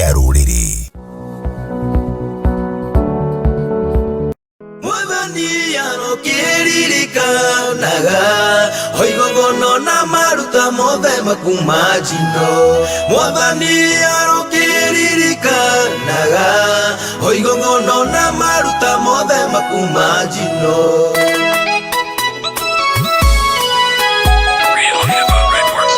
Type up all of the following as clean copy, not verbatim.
Kĩa rũrĩrĩ. Mwathani arokĩririkanaga o igongona na maruta mothe maku ma njino. Mwathani arokĩririkanaga o igongona na maruta mothe maku ma njino. Real Hip Hop Records.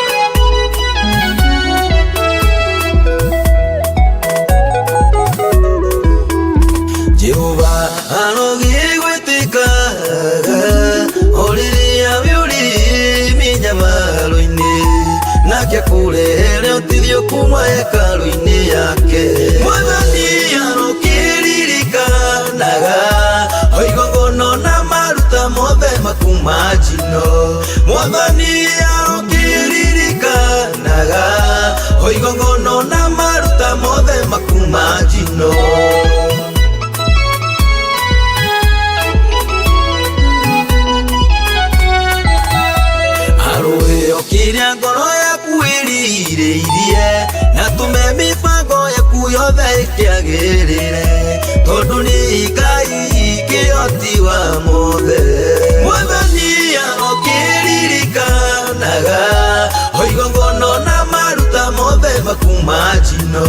Jehova arogĩgwĩtĩkaga o rĩrĩa wĩ ũrĩ mĩnyamaro-inĩ, nake akũrehere ũteithio kuma hekarũ-inĩ yake. Mwathani arokĩririkanaga o igongona na maruta mothe maku ma njino. Mwathani arokĩririkanaga o igongona na maruta mothe maku ma njino. Arũĩo kĩrĩa ngoro yaku ĩrirĩirie, na tũme mĩbango yaku yothe ĩkĩagĩrĩre, tondũ nĩ Ngai kĩhoti wa mothe. Mwathani arokĩririkanaga o igongona na maruta mothe maku ma njino.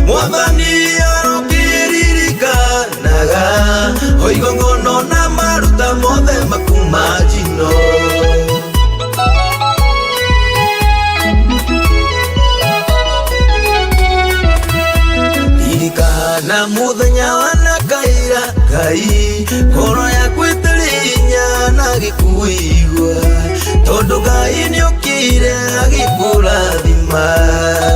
Mwathani arokĩririkanaga o igongona na maruta mothe maku ma njino. Ririkana muthenya wa nakaira Ngai, ngoro yaku ĩtarĩ hinya na gĩkuigua, tondũ Ngai nĩokire agĩkũrathima.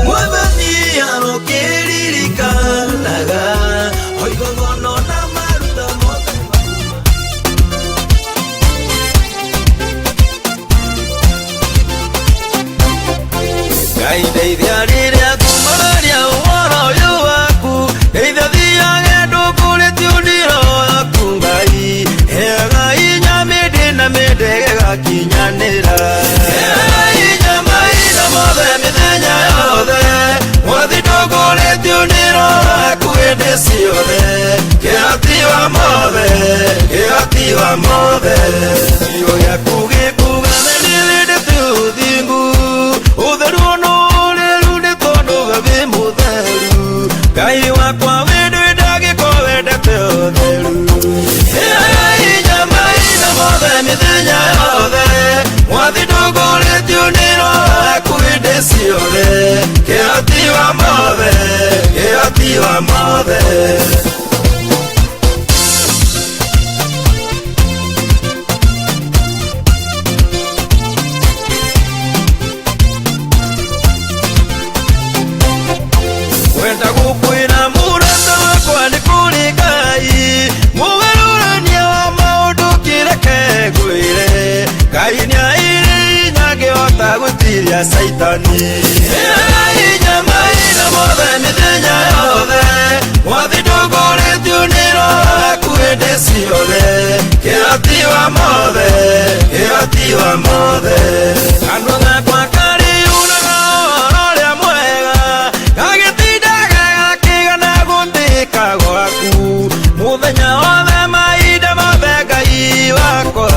Mwathani arokĩririkanaga o igongona na maruta mothe. Ngai ndeithia rĩrĩa ngũmararia ũhoro ũyũ waku, ndeithia thiage ndũkũrĩtie ũndiro waku. Ngai heaga hinya mĩndĩ na mĩndĩ ĩgakinyanĩra. Heaga hinya mahinda mothe mĩthenya yothe, mwathi ndũkũrĩtie ũndiro waku hĩndĩ ciothe. Kĩhoti wa mothe, kĩhoti wa mothe, kiugo gĩaku gĩkuga nĩwendete ũthingu, ũtheru onũrĩru nĩ tondũ we wĩ mũtheru. Ngai wakwa wĩndũ ndagĩko wendete ũtheru. Heaga hinya mahinda mothe mĩthenya yothe, mwathi ndũkũrĩtio nĩ roho waku hĩndĩ ciothe. Kĩhoti wa mothe, kĩhoti wa mothe. Wenda gũkwĩra mũrata wakwa nĩ kũrĩ Ngai, mũgarũrania wa maũndũ kĩreke ngwĩre, Ngai nĩairĩ hinya angĩhota gwĩtiria Caitani. Heaga hinya mahinda mothe mĩthenya yothe, mwathi ndũkũrĩtio nĩ roho waku hĩndĩ ciothe. Kĩhoti wa mothe, kĩhoti wa mothe. Kanua gakwa karĩũraga ũhoro ũrĩa mwega, gagĩtindaga gakĩgana gũtĩĩka gwaku mũthenya wothe mahinda mothe Ngai wakwa.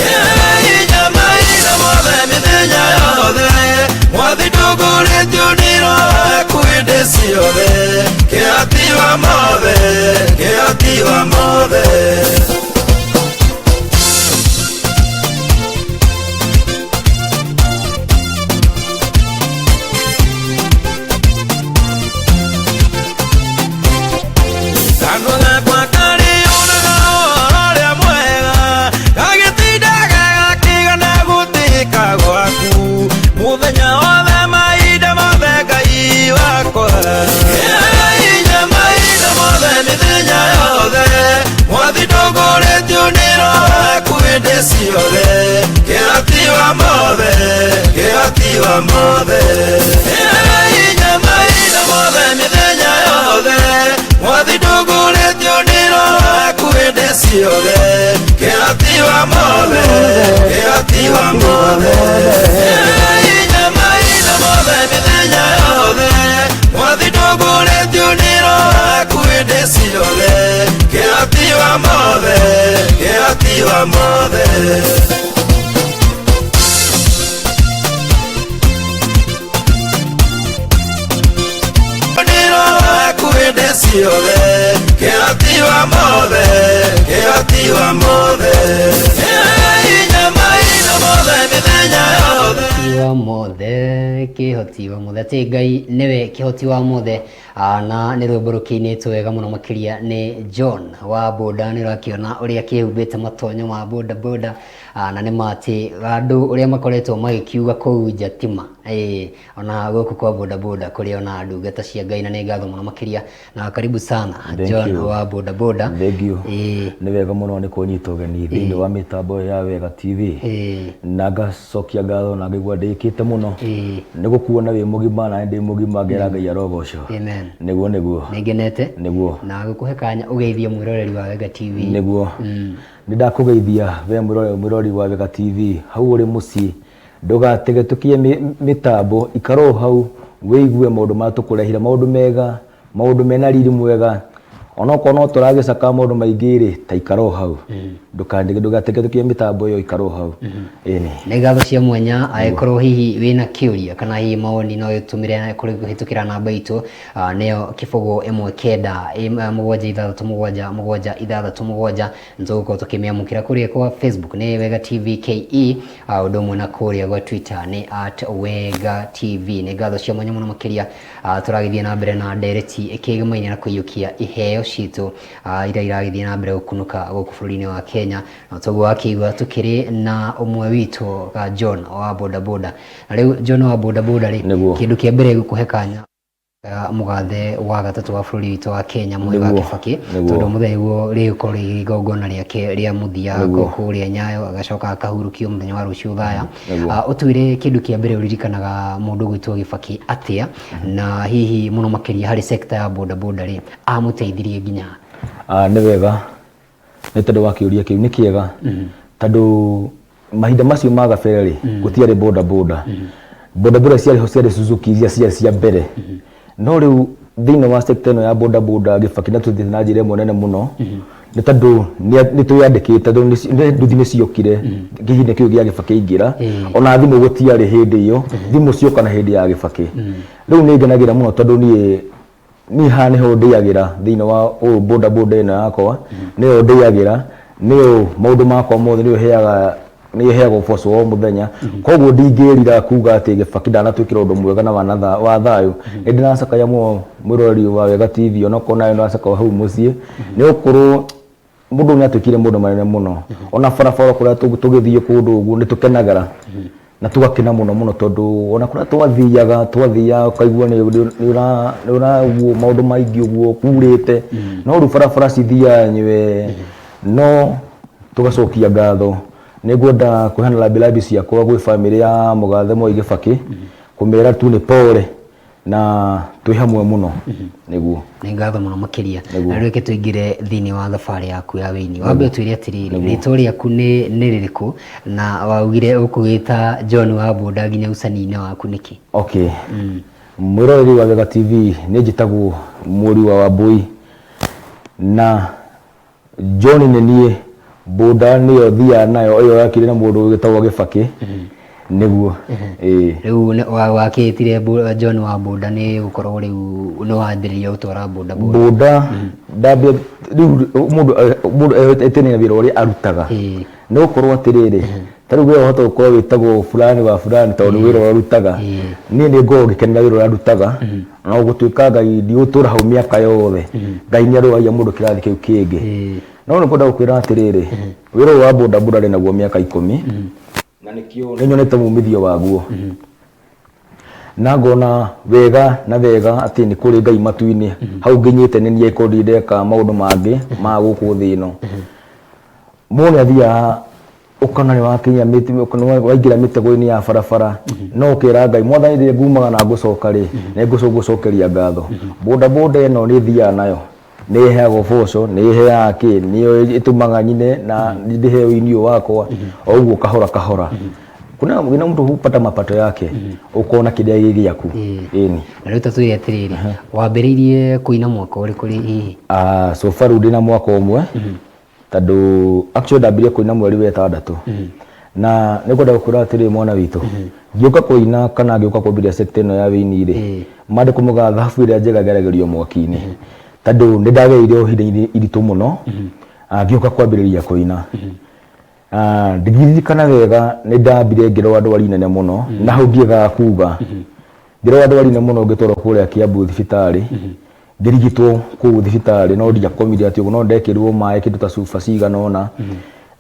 Heaga hinya mahinda mothe mĩthenya yothe, mwathi ndũkũrĩtio nĩ roho waku hĩndĩ ciothe. Kĩhoti wa mothe, kĩhoti wa mothe. Kanua gakwa karĩũraga ũhoro ũrĩa mwega, gagĩtindaga gakĩgana gũtĩĩka gwaku mũthenya wothe mahinda mothe Ngai wakwa. Heaga hinya mahinda mothe mĩthenya yothe, mwathi ndũkũrĩtio nĩ roho waku hĩndĩ ciothe. Kĩhoti wa mothe, kĩhoti wa mothe. Heaga hinya mahinda mothe mĩthenya yothe, mwathi ndũkũrĩtio nĩ roho waku hĩndĩ ciothe. Kĩhoti wa mothe, kĩhoti wa mothe. Heaga hinya mahinda mothe mĩthenya yothe, mwathi ndũkũrĩtio ciothe, kĩhoti wa mothe, kĩhoti wa mothe. Ndĩro waku hĩndĩ ciothe, kĩhoti wa mothe, kĩhoti wa mothe. Hinya maitho mothe mĩthenya yothe. Kĩhoti wa mothe, kĩhoti wa mothe, atĩ Ngai nĩwe kĩhoti wa mothe. Na nĩ rwĩmbo rũkĩinĩtwo wega mũno makĩria nĩ John wa boda. Nĩ ũrakĩona ũrĩa akĩhumbĩte matonyo ma boda boda. Na nĩ ma atĩ andũ ũrĩa makoretwo magĩkiuga kũu nja tima, ĩĩ ona gũkũ kwa boda boda kũrĩ ona ndungata cia Ngai, na nĩ ngatho mũno makĩria, na karibu sana. Thank John you. wa boda boda. Thank you. Nĩ wega mũno nĩ kũnyita ũgeni thĩinĩ wa mĩtambo ya Wega TV. Na ngacokia ngatho na ngaigua ndĩkĩte mũno nĩ gũkuona wĩ mũgima na ndĩ mũgima, ngera Ngai arogocwo. Amen. Nĩguo, nĩguo. Nĩngenete Nĩguo. na gũkũhe kanya ũgeithie mwĩroreri wa Wega TV. Nĩguo, nĩ ndakũgeithia we mwĩroreri wa Wega TV hau ũrĩ mũciĩ. Ndũgatege tũkie mĩtambo, ikara o hau wĩigue maũndũ marĩa tũkũrehire, maũndũ mega, maũndũ mena riri mwega. Onokorwo no tũragĩcaka maũndũ maingĩ rĩ, ta ikara o hau, ndũgatege tũkie mĩtambo ĩyo, ikara o hau, ĩni. Nĩ ngatho cia mwanya. Angĩkorwo hihi wĩna kĩũria kana hihi mawoni, no ũtũmĩre kũrĩ kũhĩtũkĩra namba itũ, nĩyo 019 767 767. Nĩtũgũkorwo tũkĩmĩamũkĩra kũrĩa kwa Facebook nĩ Wega TV KE, ũndũ ũmwe na kũrĩa gwa Twitter nĩ @WegaTV. Nĩ ngatho cia mwanya mũno makĩria. Tũragĩthiĩ na mbere na ndereti ĩkĩgemaine na kũiyũkia iheo citũ, iria iragĩthiĩ na mbere gũkunũka gũkũ bũrũri-inĩ wa Kenya, na toguo wakĩigua tũkĩrĩ na ũmwe witũ, John wa boda boda. Na rĩu John wa boda boda rĩ, Nĩguo. kĩndũ kĩa mbere gũkũhe kanya, mũgathe wa gatatũ wa bũrũri witũ wa Kenya, Mwai wa Kibaki, tondũ mũthenya nĩguo rĩgũkorwo rĩ igongona rĩake rĩa mũthia kũrĩa Nyayo, agacoka akahurũkio mũthenya wa rũciũ thaya. Ũtwĩre kĩndũ kĩa mbere ũririkanaga mũndũ ũgwĩtwo Gĩbaki atĩa, na hihi mũno makĩria harĩ sector ya boda boda rĩ, amũteithirie nginya? Nĩ wega nĩ tondũ wa kĩũria kĩu, nĩ kĩega, tondũ mahinda macio ma gabere rĩ, gũtiarĩ boda boda. Boda boda ciarĩ ho ciarĩ Suzuki iria ciarĩ cia mbere. No rĩu thĩinĩ wa sector ĩno ya boda boda, Gĩbaki na tũthiĩte na njĩra ĩmwe nene mũno, nĩ tondũ nĩ twĩyandĩkĩte, tondũ nĩ nduthi nĩ ciokire kĩhinda kĩu gĩa Gĩbaki aingĩra. Ona thimũ gũtiarĩ hĩndĩ ĩyo, thimũ cioka na hĩndĩ ya Gĩbaki. Rĩu nĩ ngenagĩra mũno tondũ niĩ haha nĩho ndĩagĩra thĩinĩ wa ũyũ boda boda ĩno yakwa, nĩyo ndĩagĩra, nĩyo maũndũ makwa mothe, nĩyo heaga, nĩyo heaga ũboco wa o mũthenya. Koguo ndingĩrira kuga atĩ Gĩbaki ndanatwĩkĩra ũndũ mwega na wa thayũ. Nĩ ndĩracakaya mũno, mwĩroreri wa Wega TV, onokorwo nawe nĩũracakaya hau mũciĩ, nĩ gũkorwo mũndũ nĩ atuĩkire mũndũ manene mũno. Ona barabara kũrĩa tũgĩthiĩ kũndũ ũguo nĩ tũkenagĩra na tũgakena mũno mũno, tondũ ona kũrĩa twathiaga ũkaigua nĩ ũraguo maũndũ maingĩ ũguo kurĩte, no rĩu barabara cithiaga nywe. No tũgacokia ngatho. Nĩ ngwenda kũheana rambirambi ciakwa gwĩ bamĩrĩ ya mũgathe Mwai Gĩbakĩ, kũmera tu nĩ pole na twĩ hamwe mũno, nĩguo. Nĩ ngatho mũno makĩria. Nĩguo. Na rĩu reke tũingĩre thĩinĩ wa thabarĩ yaku ya wĩini. Wambe ũtwĩre atĩrĩrĩ, rĩtwa rĩaku nĩ rĩrĩkũ, na waugire ũkũgĩta John wa boda nginya ũcani-inĩ waku nĩkĩ? Okay, mwĩroreri wa Wega TV, nĩ njĩtagwo Mũri wa Wambui, na John nĩ niĩ, boda nĩyo thiaga nayo ĩyo yakire na mũndũ wĩtagwo Gĩbakĩ, nĩguo, ĩĩ. Rĩu wakĩtire John wa boda nĩ gũkorwo rĩu nĩ wambĩrĩria gũtwara boda boda? Boda ndambia rĩu, mũndũ etĩnĩra wĩra ũrĩa arutaga. Nĩ gũkorwo atĩrĩrĩ, ta rĩu we ũhota gũkorwo wĩtagwo fulani wa fulani tondũ nĩ wĩra ũrĩa ũrutaga. Niĩ nĩ ngoragwo ngĩkenera wĩra ũrĩa ndutaga, na gũtuĩka Ngai ndigũtũra hau mĩaka yothe, Ngai nĩ arũgagia mũndũ kĩrathi kĩu kĩngĩ. No nĩ kwenda gũkwĩra atĩrĩrĩ, wĩra ũyũ wa boda boda ndĩ naguo mĩaka 10, na nĩkĩo nĩ nyonete mumithio waguo, na ngona wega na wega atĩ nĩ kũrĩ Ngai matu-inĩ. Hau nginyĩte nĩ niĩ angĩkorwo ndirĩ ndeka maũndũ mangĩ ma gũkũ thĩ ĩno. Mũndũ nĩ athiaga ũkona nĩ wakinya waingĩra mĩtego-inĩ ya barabara, no ũkera Ngai, Mwathani, rĩrĩa ngumaga na ngũcoka rĩ, nĩ ngũcokeria ngatho. Boda boda ĩno nĩ thiaga nayo, nĩ ĩheaga ũboco, nĩ ĩheaga kĩ, nĩyo ĩtũmaga nyine na ndĩheo ũini ũyũ wakwa o ũguo kahora kahora. Kuna wina mtu hupata mapato yake, ukona kĩrĩa gĩ gĩaku. Ĩni. Na rĩu ta twĩre atĩrĩrĩ, wambĩrĩirie kũina mwaka ũrĩkũ rĩ hihi? Ah, so far rĩu ndĩna mwaka ũmwe, tondũ actually ndambirie kũina mweri wa 6. Na nĩ kwenda gũkwĩra atĩrĩ, mwana witũ, ngĩũka kũina kana ngĩũka kwambĩrĩria sector ĩno ya wĩini rĩ, maandĩko maugaga thahabu ĩrĩa njega ĩgeragĩrio mwaki-inĩ, tondũ nĩ ndagereire ihinda iritũ mũno. Ah, ngĩũka kwambĩrĩria kũina. Ah, ndingĩririkana wega, nĩ ndambire ngĩrwara ndwari nene mũno, na hau ndiendaga kuga. Ngĩrwara ndwari nene mũno, ngĩtwarwo kũrĩa Kiambu thibitarĩ, ngĩrigitwo kũu thibitarĩ, no ndiakomire atĩ ũguo, no ndekĩrirwo maĩ kĩndũ ta cuba cigana ũna.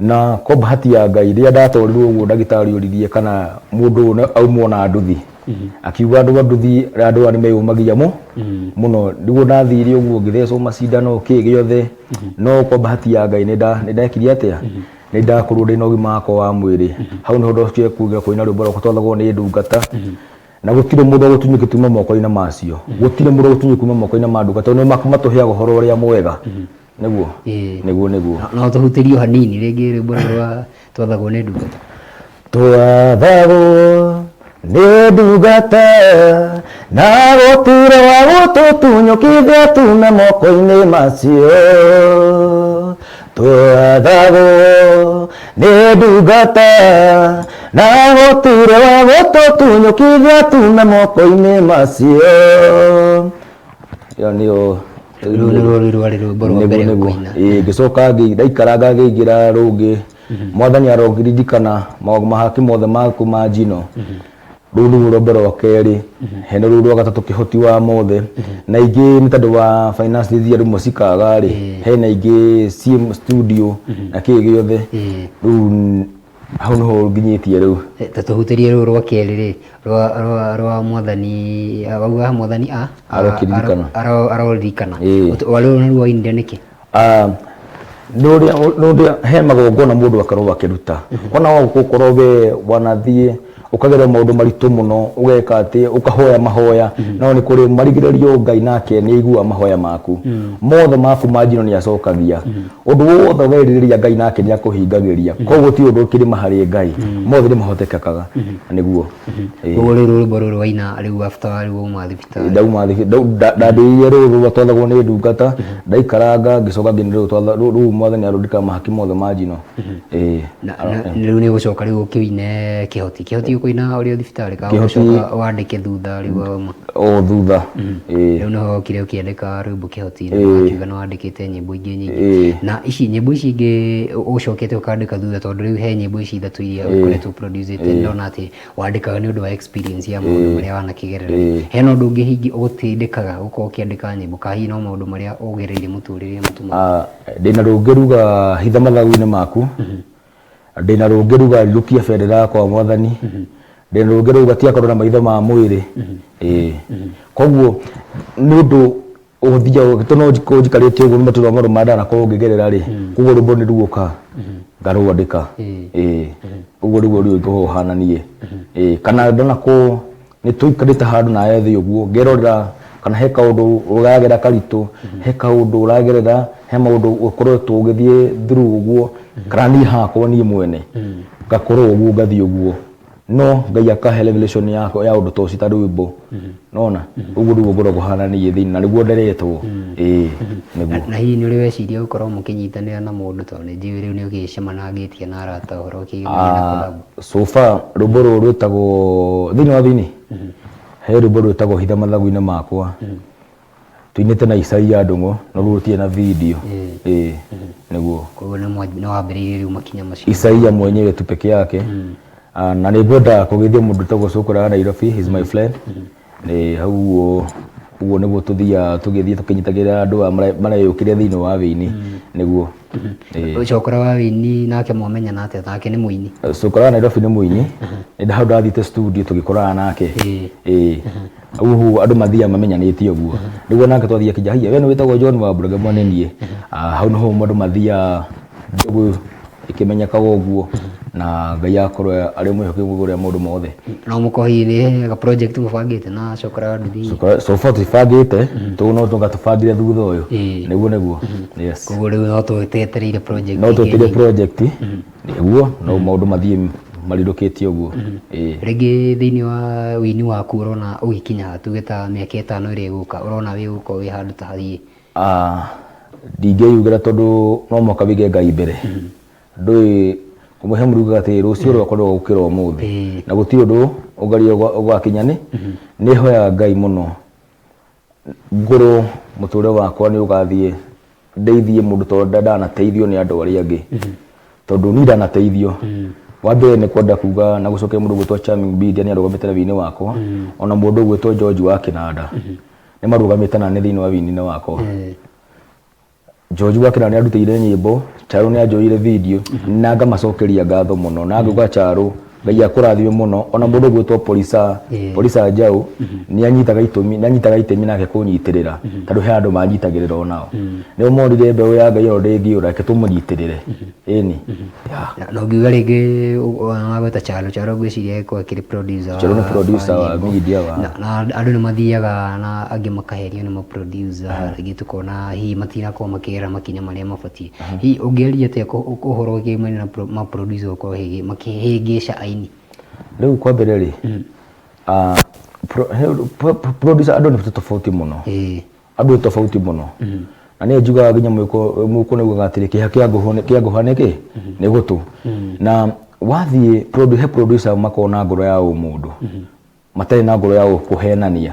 Na kwa bahati ya Ngai, rĩrĩa ndatwarirwo ũguo, ndagĩtarĩ oririe kana mũndũ ũyũ aumwo na nduthi, akiuga andũ a nduthi, andũ aya nĩ meyũmagia mũno. Nĩguo ndathire ũguo, ngĩthecwo macindano kĩ gĩothe, no kwa bahati ya Ngai nĩ ndekire atĩa, nĩ ndakorwo ndĩna ũgima wakwa wa mwĩrĩ. Hau nĩho ndocokire kuga kũina rwĩmbo rwakwa "Twathagwo nĩ Ndungata", na gũtirĩ mũndũ ũgũtunyũkia tuma moko-inĩ macio, gũtirĩ mũndũ ũgũtunyũkia kuma moko-inĩ ma ndungata, tondũ nĩ matũheaga ũhoro ũrĩa mwega. Nĩguo. Nĩguo. No tũhutĩrio hanini rĩngĩ rwĩmbo rũrũ rwa "Twathagwo nĩ Ndungata"? Twathagwo nĩ ndungata, na gũtirĩ wa gũtũtunyũkithia tume moko-inĩ macio. Twathagwo nĩ ndungata, na gũtirĩ wa gũtũtunyũkithia tume moko-inĩ macio. Ĩyo nĩyo. Rũu nĩruo rũu rwarĩ rwĩmbo rwa mbere kũina? Ĩĩ, ngĩcoka ndaikaranga ngĩingĩra rũngĩ, "Mwathani Aroririkana Mahaki Mothe Maku ma Njino". Rũu nĩruo rwĩmbo rwa kerĩ. Hena rũu rwa gatatũ, "Kĩhoti wa Mothe", na ingĩ nĩ tondũ wa finance nĩ rĩmwe cikaga rĩ, hena ingĩ ciĩ studio na kĩ gĩothe. Rĩu hau nĩho nginyĩtie rĩu. Ta tũhutĩrie rũu rwa kerĩ rĩ, rwa "Mwathani", wauga "Mwathani a Arokĩririkana". Aroririkana. Rũrũ naruo wainire nĩkĩ? Ah, nĩ ũrĩa he magongona mũndũ akorwo akĩruta, ona gũkorwo we wanathiĩ ũkagerera maũndũ maritũ mũno, ũgeka atĩ ũkahoya mahoya, no nĩ kũrĩ marigĩrĩrio Ngai nake nĩ aiguaga mahoya maku mothe maku ma njino, nĩ acokagia ũndũ wothe werirĩria, Ngai nake nĩ akũhingagĩria. Koguo ti ũndũ ũkĩrĩma harĩ Ngai, mothe nĩ mahotekekaga. Nĩguo. Koguo rĩu rwĩmbo rũrũ waina rĩu after rĩu wauma thibitarĩ? Ndauma ndambĩrĩirie rũrũ rwa "Twathagwo nĩ Ndungata", ndaikaranga ngĩcoka ngĩina rũrũ rũu "Mwathani Arũndika Mahaki Mothe ma Njino". Ĩĩ. Na rĩu nĩ ũgũcoka rĩu ũkĩine "Kĩhoti"? "Kĩhoti" ũkũina ũrĩ o thibitarĩ kana Kĩhoti- ũgũcoka wandĩke thutha rĩu wauma? O thutha, ĩĩ. Rĩu nĩho wokire ũkĩandĩka rwĩmbo "Kĩhoti", na wakiuga nĩ wandĩkĩte nyĩmbo ingĩ nyingĩ. Na ici nyĩmbo ici ingĩ ũcokete ũkandĩka thutha, tondũ rĩu he nyĩmbo ici ithatũ iria ũkoretwo produce-ĩte, ndona atĩ wandĩkaga nĩ ũndũ wa experience ya maũndũ marĩa wanakĩgerera. Hena ũndũ ũngĩ hihi ũgũtindĩkaga gũkorwo ũkĩandĩka nyĩmbo, kana hihi no maũndũ marĩa ũgereire mũtũrĩre matũmaga? Ah, ndĩna rũngĩ ruga "Hitha Mathagu-inĩ Maku", ndĩna rũngĩ ruga "Rirũkia Bendera Yakwa Mwathani", ndĩna rũngĩ ruga "Tiga Kũrora Maitho ma Mwĩrĩ". Ĩĩ, koguo nĩ ũndũ ũthiaga tondũ no njikarĩte ũguo nĩ matũra maũndũ marĩa ndanakorwo ngĩgerera rĩ, koguo rwĩmbo nĩ ruoka ngarwandĩka. Ĩĩ, ũguo nĩguo rĩu ngoragwo hana niĩ. Ĩĩ, kana ndanakorwo nĩ tũikarĩte handũ nawe thĩ ũguo, ngerorera kana he kaũndũ ũragera karitũ, he kaũndũ ũragerera, he maũndũ ũkoretwo ũgĩthiĩ through ũguo, kana niĩ hakwa niĩ mwene ngakorwo ũguo, ngathiĩ ũguo, no Ngai akahe revelation ya ũndũ ta ũcio ta rwĩmbo nona ũguo. Nĩguo ngoragwo hana niĩ thĩinĩ, na nĩguo nderetwo. Ĩĩ, nĩguo. Na hihi nĩ ũrĩ weciria gũkorwo mũkĩnyitanĩra na mũndũ, tondũ nĩ njũĩ rĩu nĩ ũgĩcemanangĩtie na arata ũhoro ũkĩgiĩ na collab? So far rwĩmbo rũrũ rwĩtagwo thĩinĩ wa thĩinĩ, he rwĩmbo rwĩtagwo "Hitha Mathagu-inĩ Makwa", tuinĩte na Isaia Ndũng'ũ, no rũu rũtirĩ na video. Ĩĩ, nĩguo. Koguo nĩ wambĩrĩirie rĩu makinya macio? Isaia mwenyewe tu peke yake. Ah, na nĩ ngwenda kũgeithia mũndũ wĩtagwo Cũkũra wa Nairobi, he's my friend. Nĩ hau ũguo, ũguo nĩguo tũthiaga tũgĩthiĩ tũkĩnyitagĩrĩra andũ aya mareyũkĩria thĩinĩ wa wĩini. Nĩguo. Ĩĩ. Cũkũra wa wĩini nake mwamenyana atĩa? Nake nĩ mũini? Cũkũra wa Nairobi nĩ mũini. Nĩ hau ndathiĩte studio tũgĩkorana nake. Ĩĩ. Ũguo andũ mathiaga mamenyanĩte ũguo. Nĩguo nake twathiĩ akĩnjĩra, "Haiya, we nĩ wĩtagwo John Wambura?" Ngĩmwĩra nĩ niĩ. Ah, hau nĩho andũ mathiaga ndũgũ ĩkĩmenyekaga ũguo, na Ngai akorwo arĩ mwĩhokeku igũrũ rĩa maũndũ mothe. No mũkorwo hihi nĩ ga project mũbangĩte na Cũkũra wa Nduthi? So far tũtibangĩte, tũguo no tũnga tũbangire thutha ũyũ. Nĩguo nĩguo. Yes. Koguo rĩu no twetereire project No ingĩ twetereire nyingĩ. project, nĩguo no maũndũ mathiĩ Marindũkĩtie ũguo. Ĩĩ. Rĩngĩ thĩinĩ wa wĩini waku ũrona ũgĩkinya ha, tuge ta mĩaka 5 ĩrĩa ĩgũka, ũrona wĩ gũkorwo wĩ handũ ta hathiĩ? Ndingĩyugĩra tondũ no mũhaka wĩige Ngai mbere. Ndũĩ kũmwe he mũndũ ugaga atĩ rũciũ rwakwa rũgũkĩra ũmũthĩ. Na gũtirĩ ũndũ ũngaria ũgakinya nĩ nĩ hoyaga Ngai mũno ngorwo mũtũrĩre wakwa nĩ ũgathiĩ ndeithie mũndũ tondũ ndanateithio nĩ andũ arĩa angĩ. Tondũ niĩ ndanateithio. Wa mbere nĩ kwenda kuga na gũcokeria mũndũ ũgwĩtwo Charming Media nĩ arũgamĩte na wĩini wakwa. Ona mũndũ ũgwĩtwo George wa Kĩnanda nĩ marũgamĩte na nĩ thĩinĩ wa wĩini-inĩ wakwa. George wa Kĩnanda nĩ andutĩire nyĩmbo, Charo nĩ anjoire video na ngamacokeria ngatho mũno na ngauga Charo Ngai akũrathime mũno. Ona mũndũ ũgwĩtwo Polisa, Polisa Njaũ nĩ anyitaga itũmi, nĩ anyitaga itemi nake kũnyitĩrĩra tondũ he andũ manyitagĩrĩra onao. Nĩo monire mbeũ ya Ngai ĩno ndĩngĩũra, reke tũmũnyitĩrĩre. Ĩni. Yeah. Na ũngiuga rĩngĩ wagweta Charo, Charo ngwĩciria agĩkorwo akĩrĩ producer Charo nĩ producer wa nyĩmbo. media wa Na andũ nĩ mathiaga na angĩ makaherio nĩ ma producer, rĩngĩ tũkona hihi matinakorwo makĩgera makinya marĩa mabatiĩ. Hihi ũngĩaria atĩa ũhoro ũkĩumania na ma producer gũkorwo makĩhĩngĩca aini? Rĩu kwa mbere rĩ, producer andũ nĩ tofauti mũno. Andũ nĩ tofauti mũno. Na niĩ njugaga nginya mũĩkũ nĩ ugaga atĩrĩ, kĩeha kĩa ngũha nĩ kĩa ngũha nĩ kĩ? Nĩ gũtũ. Na wathiĩ he producer makoragwo na ngoro ya ũmũndũ. Matarĩ na ngoro ya kũhenania.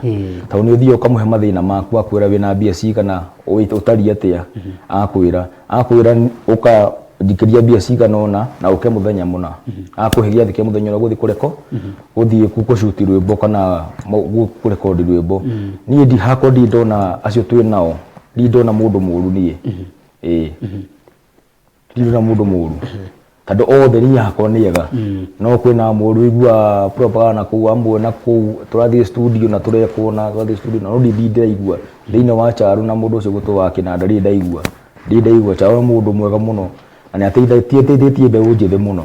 Tondũ nĩ ũthiaga ũkamũhe mathĩna maku, akwĩra wĩna mbia cigana, ũtariĩ atĩa, akwĩra. Akwĩra ũka njikĩria mbia cigana ũna na ũke mũthenya mũna. Akũhe gĩathĩ kĩa mũthenya ũrĩa ũgũthiĩ kũreko, gũthiĩ gũcuti rwĩmbo kana kũrekondi rwĩmbo. Niĩ ndi hakwa ndirĩ ndona acio twĩ nao, ndirĩ ndona mũndũ mũru niĩ. Ĩĩ. Ndirĩ ndona mũndũ mũru. Tondũ othe niĩ hakwa nĩ ega. No kwĩna mũru ũiguaga propaganda na kũu, amwe na kũu tũrathiĩ studio na tũrekwo na tũrathiĩ studio na no ndirĩ ndĩraigua thĩinĩ wa Charo na mũndũ ũcio ũgwĩtwo wa Kĩnanda ndirĩ ndaigua. Ndirĩ ndaigua. Charo nĩ mũndũ mwega mũno na nĩ ateithĩtie mbeũ njĩthĩ mũno.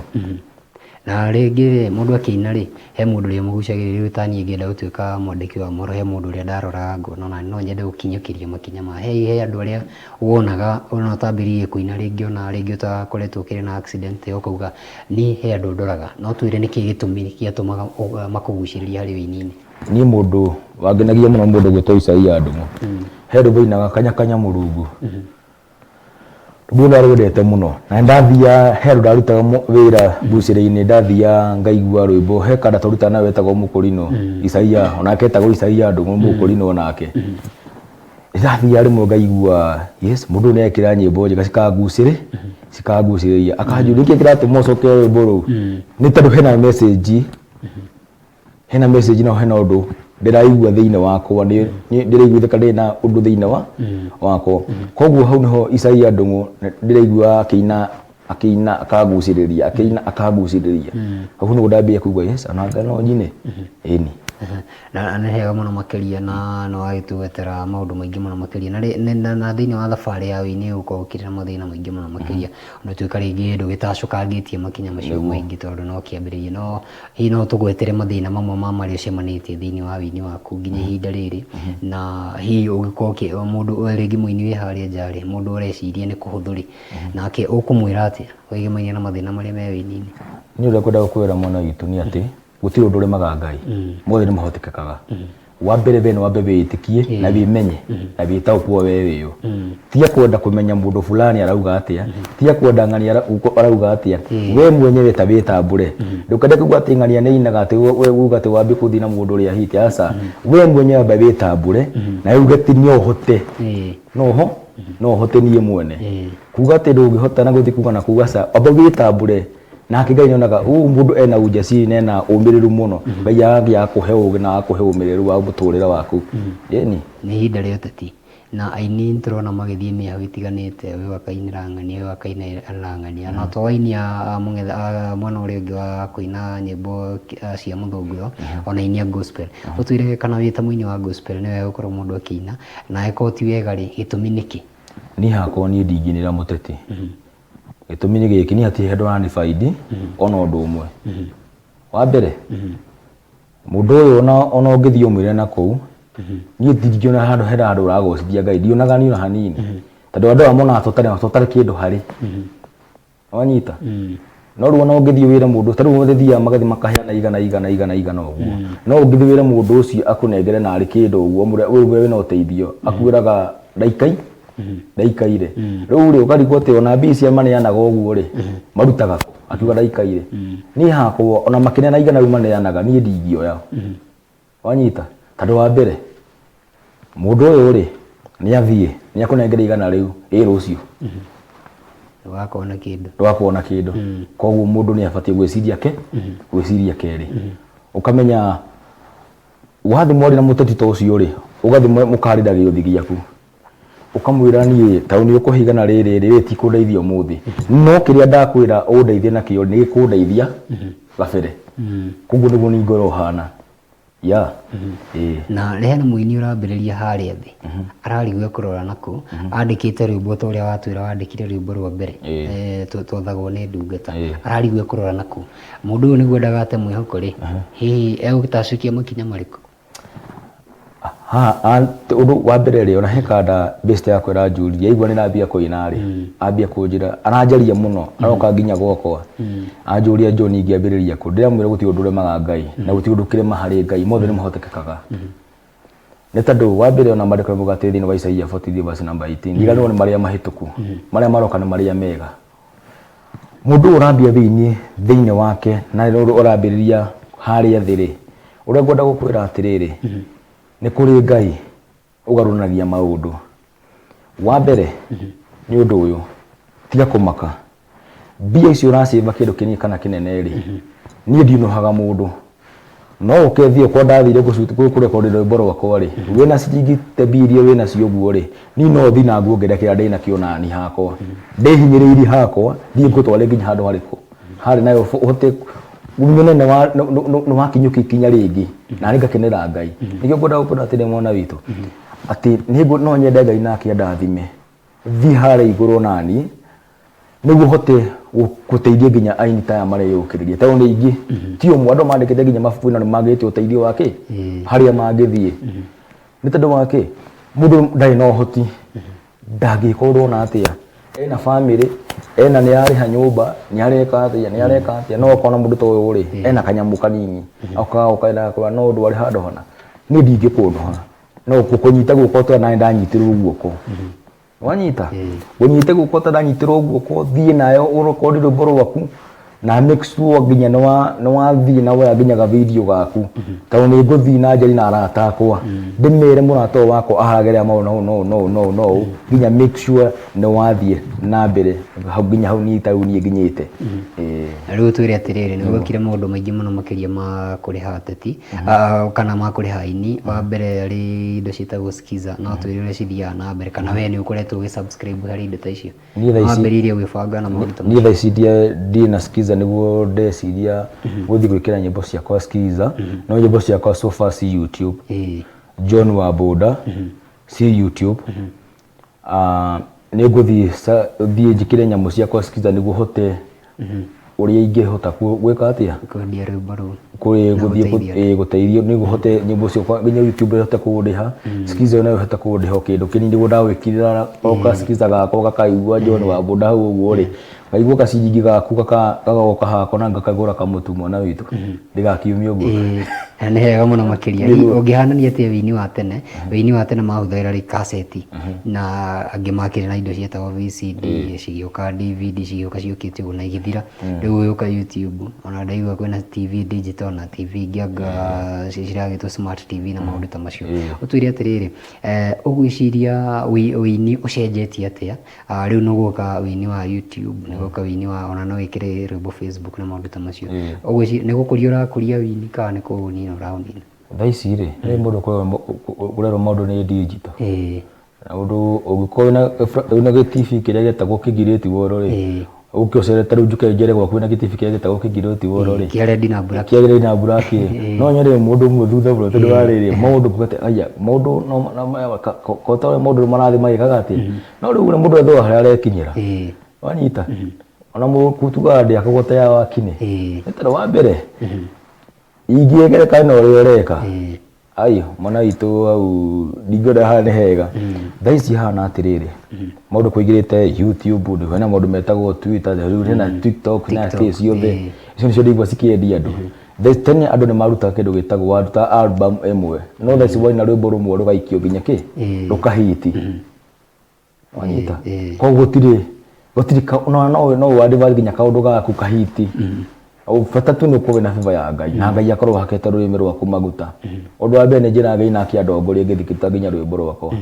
Na rĩngĩ rĩ, mũndũ akĩina rĩ, he mũndũ ũrĩa ũmũgucagĩrĩria, rĩu ta niĩ ngĩenda gũtuĩka mwandĩki wa mohoro, he mũndũ ũrĩa ndaroraga ngona ona no nyende gũkinyũkĩria makinya maya. He andũ arĩa wonaga ona ũtambĩrĩirie kũina rĩngĩ ona rĩngĩ ũtakoretwo ũkĩrĩ na accident ĩyo ũkauga niĩ he andũ ndoraga. No ũtwĩre nĩkĩĩ gĩtũmi gĩatũmaga makũgucĩrĩrie harĩ ũini-inĩ? Niĩ mũndũ wangenagia mũno nĩ mũndũ ũgwĩtwo Isaia Ndung'u. He rwĩmbo ainaga kanya kanya Mũrungu. Rwĩmbo rũu ndarwendete mũno na ndathiaga he handũ ndarutaga wĩra mbucĩrĩ-inĩ, ndathiaga ngaigua rwĩmbo, he kanda twarutaga nawe wetagwo Mũkũrinũ, Isaia, onake etagwo Isaia Ndung'u Mũkũrinũ onake. Ndathiaga rĩmwe ngaigua yes mũndũ ũyũ nĩ arekĩra nyĩmbo njega cikangucĩrĩria, akanjũria nĩkĩĩ kĩratũma ũcokere rwĩmbo rũu, nĩ tondũ hena message hena message na hena ũndũ ndĩraigua thĩinĩ wakwa, ndĩraiguithĩka ndĩ na ũndũ thĩinĩ wa wakwa. Koguo hau nĩho Isaia Ndung'u ndĩraigua akĩina akĩina akangucĩrĩria, akĩina akangucĩrĩria. Hau nĩguo ndambia kũigua yes ona no nyine. Ĩni. Na nĩ hega mũno makĩria na nĩ wagĩtũgwetera maũndũ maingĩ mũno makĩria. Na na thĩinĩ wa thabarĩ ya ũini ũgũkorwo ũkĩrĩ na mathĩna maingĩ mũno makĩria. Ona gũtuĩka rĩngĩ ndũgĩtacũkangĩtie makinya macio maingĩ tondũ no kĩambĩrĩria. No Hihi no ũtũgwetere mathĩna mamwe ma marĩa ũcemanĩtie thĩinĩ wa wĩini waku nginya ihinda rĩrĩ, na hihi ũngĩkorwo mũndũ rĩngĩ mũini wĩ harĩa nja rĩ, mũndũ ũreciria nĩ kũhũthũ rĩ, nake ũkũmwĩra atĩa wĩgemaine na mathĩna marĩa me wĩini-inĩ? Niĩ ũrĩa ngwenda gũkwĩra mwana witũ nĩ atĩ, gũtirĩ ũndũ ũremaga Ngai, mothe nĩ mahotekekaga. Wa mbere we nĩ wambe wĩĩtĩkie na wĩmenye na wĩtaũkwo we wĩũ. Tiga kwenda kũmenya mũndũ fulani arauga atĩa, tiga kwenda ng'ania arauga atĩa, we mwenyewe ta wĩtambũre. Ndũkende kuga atĩ ng'ania nĩ ainaga atĩ we uga atĩ wambie kũthiĩ na mũndũ ũrĩa hiti, aca. We mwenyewe amba wĩtambũre na uge atĩ no hote, no hote niĩ mwene. Kuga atĩ ndũngĩhota na gũthiĩ kuga na kũu aca, amba wĩtambũre. Nake Ngai nĩonaga ũũ mũndũ ena ujasiri na ena ũmĩrĩru mũno. Ngai agagĩa akũhe ũgĩ na agakũhe ũmĩrĩru wa mũtũrĩre waku. Ĩni. Nĩ ihinda rĩa ũteti na aini nĩtũrona magĩthiĩ mĩahũ ĩtiganĩte, ũyũ akainĩra ng'ania, ũyũ akainĩra ng'ania. Na to aini a mũng'etha a mwena ũrĩa ũngĩ wa kũina nyĩmbo cia mũthũngũtho, ona aini a gospel. Ũtwĩre kana wĩ ta mũini wa gospel nĩ wega gũkorwo mũndũ akĩina, na angĩkorwo ti wega rĩ, gĩtũmi nĩkĩ? Niĩ hakwa niĩ ndingĩinĩra mũteti. Gĩtũmi nĩ gĩkĩ, niĩ hatirĩ handũ haranibaindi ona ũndũ ũmwe. Wa mbere, mũndũ ũyũ ona ũngĩthiĩ ũmwĩre na kũu, niĩ ndingĩona handũ hena handũ ũragocithia Ngai, ndionaga niĩ ona hanini. Tondũ andũ aya monaga tũtarĩ kĩndũ harĩ. Wanyita? No rĩu ona ũngĩthiĩ wĩre mũndũ, ta rĩu mathiaga magathiĩ makaheana igana igana igana igana ũguo. No ũngĩthiĩ wĩre mũndũ ũcio akũnengere narĩ kĩndũ ũguo, ũmwĩre ũyũ wĩna ũteithio, akwĩraga ndaikai ndaikaire. Rĩu rĩ ũkarigwo atĩ ona mbia icio maneanaga ũguo rĩ, marutaga kũ? Akiuga ndaikaire. Niĩ hakwa ona makĩneana igana rĩu maneanaga niĩ ndingĩoya. Wanyita? Tondũ wa mbere mũndũ ũyũ rĩ nĩ athiĩ nĩ akũnengera igana rĩu ĩ rũciũ Ndũgakorwo na kĩndũ. Ndũgakorwo na kĩndũ. Koguo mũndũ nĩ abatiĩ gwĩciria ke gwĩciria kerĩ. Ũkamenya wathiĩ mwaria na mũteti ta ũcio rĩ, ũgathiĩ mũkarĩra gĩũthi gĩaku. Ũkamwĩra niĩ tondũ nĩ ũkũhe igana rĩrĩ rĩ, rĩrĩ tikũndeithia ũmũthĩ. No kĩrĩa ndakwĩra ũndeithie nakĩo nĩ gĩkũndeithia gabere. Koguo nĩguo niĩ ngoragwo hana. Yeah. Ĩĩ. Na rĩ hena mũini ũrambĩrĩria harĩa thĩ ararigwo ekũrora nakũ andĩkĩte rwĩmbo ta ũrĩa watwĩra wandĩkire rwĩmbo rwa mbere twathagwo nĩ ndungata ararigwo ekũrora nakũ mũndũ ũyũ nĩguo ndagate mwĩhoko rĩ hihi egũtacũkia makinya marĩkũ? Haha ũndũ wa mbere rĩ, ona he kanda best yakwa ĩranjũririe aigua nĩ ndambia kũina rĩ, ambia kũnjĩra, aranjaria mũno, aroka nginya gwakwa. Anjũria John ingĩambĩrĩria kũ, ndĩramwĩra gũtirĩ ũndũ ũremaga Ngai, na gũtirĩ ũndũ kĩrema harĩ Ngai, mothe nĩ mahotekekaga. Nĩ tondũ wa mbere ona maandĩko nĩ maugaga atĩrĩ thĩinĩ wa Isaia 43 verse number 18, riganĩrwo nĩ marĩa mahĩtũku, marĩa maroka nĩ marĩa mega. Mũndũ ũyũ ũrambia thĩinĩ thĩinĩ wake na ũrambĩrĩria harĩa thĩ rĩ, ũrĩa ngwenda gũkwĩra atĩrĩrĩ, nĩ kũrĩ Ngai ũgarũranagia maũndũ. Wa mbere nĩ ũndũ ũyũ, tiga kũmaka. Mbia icio ũracĩba kĩndũ kĩnini kana kĩnene rĩ, niĩ ndiũnũhaga mũndũ. No ũke thiĩ okorwo ndathire kũrekondi rwĩmbo rwakwa rĩ, wĩna ciringi ta mbia iria wĩnacio ũguo rĩ, niĩ no thiĩ na nguongerere kĩrĩa ndĩnakĩo nani hakwa. Ndĩhinyĩrĩirie hakwa, thiĩ ngũtware nginya handũ harĩkũ? Harĩ nayo ũhote nyone nĩ wakinyũkia ikinya rĩngĩ, na niĩ ngakenera Ngai. Nĩkĩo ngwenda gũkwĩra atĩrĩ mwana witũ, atĩ no nyende Ngai nake andathime, thiĩ harĩa igũrũ naniĩ, nĩguo hote gũteithia nginya aini ta aya mareyũkĩrĩria tondũ nĩ aingĩ ti ũmwe andũ mandĩkĩte nginya mabuku na nĩ magĩte ũteithio wa kĩ harĩa mangĩthiĩ nĩ tondũ wa kĩ mũndũ ndarĩ na ũhoti ndangĩka ũndũ ona atĩa ena bamĩrĩ ena nĩ ararĩha nyũmba nĩ areka atĩa nĩ areka atĩa no ũkona mũndũ ta ũyũ rĩ ena kanyamũ kanini okagoka na kwĩra no ndware handũ hana niĩ ndingĩkũnũha no gũkũnyita guoko ta nani ndanyitirwo guoko wanyita ũnyite guoko ta ndanyitĩrwo guoko thiĩ nayo ũrekondi rwĩmbo rwaku na make sure nginya nĩ wathiĩ na woya nginya ga video gaku tondũ nĩ ngũthiĩ na njeri na arata akwa ndĩmere mũrata ũyũ wakwa aragerera maũndũ no no no no no nginya make sure nĩ wathiĩ na mbere hau nginya hau niĩ tarĩu niĩ nginyĩte. Ĩĩ. Na rĩu twĩre atĩrĩrĩ, nĩ gwekire maũndũ maingĩ mũno makĩria ma kũrĩha ateti kana ma kũrĩha aini. Wa mbere arĩ indo ciĩtagwo Skiza, no twĩre ũrĩa cithiaga na mbere kana we nĩ ũkoretwo ũgĩ subscribe harĩ indo ta icio? Niĩ thaa ici Wambĩrĩirie gwĩbanga na maũndũ ta niĩ thaa ici ndirĩ na Skiza nĩguo ndeciria gũthiĩ gwĩkĩra nyĩmbo ciakwa Skiza, no nyĩmbo ciakwa so far ci YouTube. John Wabunda ci YouTube. Nĩ ngũthiĩ thiĩ njĩkĩre nyamũ ciakwa Skiza nĩguo hote ũrĩa ingĩhota gwĩka atĩa? Kwendia rwĩmbo rũu. Kũrĩ Na gũthiĩ gũteithia andũ. Gũteithio nĩguo hote nyĩmbo ciakwa nginya YouTube ĩhote kũndĩha. Skiza nayo ĩhote kũndĩha o kĩndũ kĩnini nĩguo ndagwĩkĩrĩra o ka Skiza gakwa gakaigua John Wambunda hau ũguo rĩ, ngaigua gaciringi gaku gagoka hakwa na ngakagũra kamũtu mwana witũ. Ndĩgakiumia ũguo. Ĩĩ, na nĩ hega mũno makĩria. Ũngĩhanania atĩa ũini wa tene? Ũini wa tene mahũthagĩra rĩ kaseti na angĩ makĩrĩ na indo cietagwo VCD, cigĩũka DVD, cigĩũka ciũkĩte ũguo na igĩthira. Rĩu gũgĩũka YouTube, ona ndaigua kwĩna TV digital na TV ingĩ anga ciragĩtwo smart TV na maũndũ ta macio. Ũtwĩre atĩrĩrĩ, ũgwĩciria ũini ũcenjetie atĩa? Rĩu nĩ gũka ũini wa YouTube, nĩ gũka ũini wa ona no wĩkĩre rwĩmbo Facebook na maũndũ ta macio. Ũgwĩciria nĩ gũkũria ũrakũria ũini kana nĩ kũũnina ũraũnina? Thaa ici rĩ, nĩ mũndũ ũrerwo maũndũ nĩ digital. Na ũndũ ũngĩkorwo wĩna gĩ-TV kĩrĩa gĩtagwo kĩngirĩti woro rĩ, ũke ũcere ta rĩu njũke njere gwaku wĩna gĩ-TV kĩrĩa gĩtagwo kĩngirĩti woro rĩ, Kĩa red na black. Kĩa red na black ĩ, no nyone mũndũ ũmwe thutha mũno tondũ wa rĩrĩ, maũndũ kuga atĩ aya, maũndũ no ko ta ũrĩa maũndũ marathiĩ magĩkaga atĩ, no rĩu mũndũ ethaga harĩa arekinyĩra. Wanyita? Ona tugaga ndĩakagwo ta ya wakinĩ. Nĩ tondũ wa mbere, ingĩgerekania na ũrĩa ũreka, Ai, mwana witũ hau ndingĩona haha nĩ hega. Thaa ici hana atĩrĩrĩ, maũndũ kũingĩrĩte YouTube, rĩu hena maũndũ metagwo Twitter, rĩu hena TikTok na TikTok, kĩ ciothe. Icio nĩcio ndĩigua cikĩendia andũ. Thaa ici tene andũ nĩ marutaga kĩndũ gĩtagwo waruta album ĩmwe, no thaa ici waina rwĩmbo rũmwe rũgaikio nginya kĩ, rũkahiti. Wanyita? Koguo gũtirĩ gũtirĩ no no no ũadvise nginya kaũndũ gaku kahiti. Bata tu nĩ ũkorwo wĩna favor ya Ngai na Ngai akorwo ahakĩte rũrĩmĩ rwaku maguta. Ũndũ wa mbere nĩ njĩraga Ngai nake andongorie ngĩthiĩ ngĩruta nginya rwĩmbo rwakwa.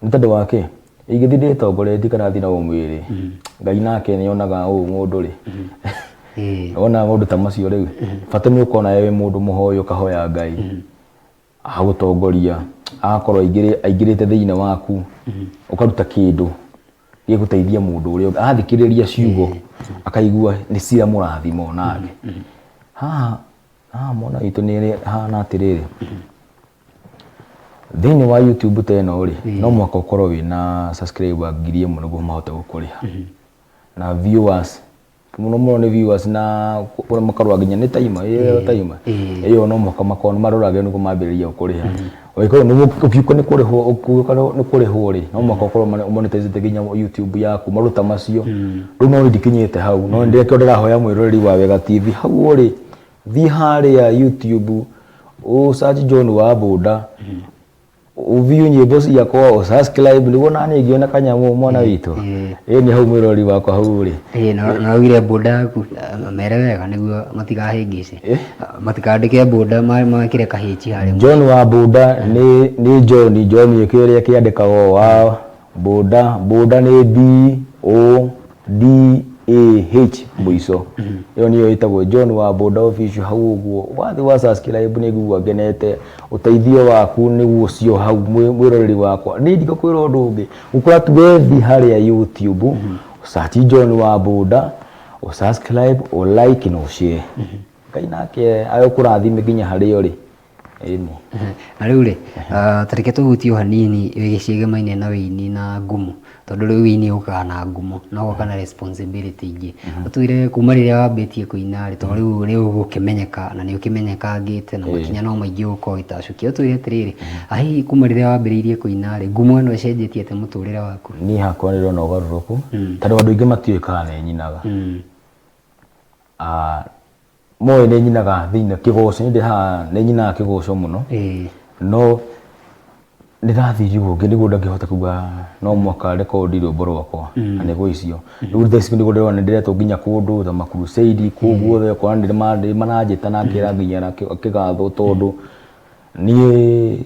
Nĩ tondũ wa kĩ? Ingĩthiĩ ndĩtongoretie kana thiĩ na ũmwĩrĩ, Ngai nake nĩ onaga ũũ mũndũ rĩ. Wona maũndũ ta macio rĩu, bata nĩ ũkorwo nawe wĩ mũndũ mũhoi ũkahoya Ngai. Agagũtongoria, agakorwo aingĩrĩte thĩinĩ waku, ũkaruta kĩndũ gĩgũteithia mũndũ ũrĩa ũngĩ. Athikĩrĩria ciugo akaigua nĩ cia mũrathimo onake. Haha haha mwana witũ nĩ hahana atĩrĩrĩ, thĩinĩ wa YouTube ta ĩno rĩ, no mũhaka ũkorwo wĩna subscriber 1000 nĩguo mahote gũkũrĩha. Na viewers mũno mũno nĩ viewers na kũrĩa makarora nginya nĩ timer ĩyo timer ĩyo no mũhaka makorwo marorage nĩguo mambĩrĩria gũkũrĩha. Ũngĩkorwo nĩguo ũkiuga nĩ kũrĩhwo ũkiuga nĩ kũrĩhwo rĩ, no mũhaka ũkorwo monetizĩte nginya YouTube yaku maũndũ ta macio. Rĩu no niĩ ndikinyĩte hau no nĩkĩo ndĩrahoya mwĩroreri wa Wega TV hau ũrĩ thiĩ harĩa YouTube ũ search John wa Bunda ũview nyĩmbo ciakwa ũ subscribe nĩguo naniĩ ngĩone kanyamũ mwana witũ. Ĩĩ nĩ hau mwĩroreri wakwa hau ũrĩ. Ĩĩ na uraugire boda yaku mere wega nĩguo matikahĩngĩce. Matikandĩke boda mekĩre kahĩchi harĩa. John wa Bunda nĩ John, John kĩrĩa kĩandĩkagwo wa Bunda, Bunda nĩ B O D A H mũico. Ĩyo nĩyo ĩtagwo John wa Bunda official hau ũguo. Wathiĩ wa subscribe nĩ ngũigua ngenete. Ũteithio waku nĩguo ũcio hau mwĩroreri wakwa. Niĩ ndigũkwĩra ũndũ ũngĩ. Gũkũra tu wethi harĩa YouTube, search John wa Bunda, ũ subscribe, ũ like na ũ share. Ngai nake agĩkũrathime nginya harĩa ũrĩ. Ĩni. Na rĩu rĩ, ta reke tũhutie o hanini ciĩgemaine na wĩini na ngumo, tondũ rĩu wĩini ũkaga na ngumo na ũgoka na responsibility ingĩ. Ũtwĩre kuma rĩrĩa wambĩtie kũina rĩ, tondũ rĩu nĩ ũgũkĩmenyeka na nĩ ũkĩmenyekangĩte na makinya no maingĩ ũgũkorwo ũgĩtacũkia. Ũtwĩre atĩrĩrĩ, hihi kuma rĩrĩa wambĩrĩirie kũina rĩ, ngumo ĩno ĩcenjetie atĩa mũtũrĩre waku? Niĩ hakwa nĩ ndĩrona ũgarũrũku, tondũ andũ aingĩ matiũĩ kana nĩ nyinaga. Moĩ nĩ nyinaga thĩinĩ kĩgoco, niĩ ndĩ haha nĩ nyinaga kĩgoco mũno, no nĩ ndathire ũguo nĩguo ndangĩhota kuga no mũhaka rekondi rwĩmbo rwakwa na nĩ icio. Rĩu thaa ici nĩguo ndĩrona nĩ ndĩretwo nginya kũndũ ta ma crusade kũu guothe ũkona nĩ maranjĩta na ngera nginya kĩgatho tondũ niĩ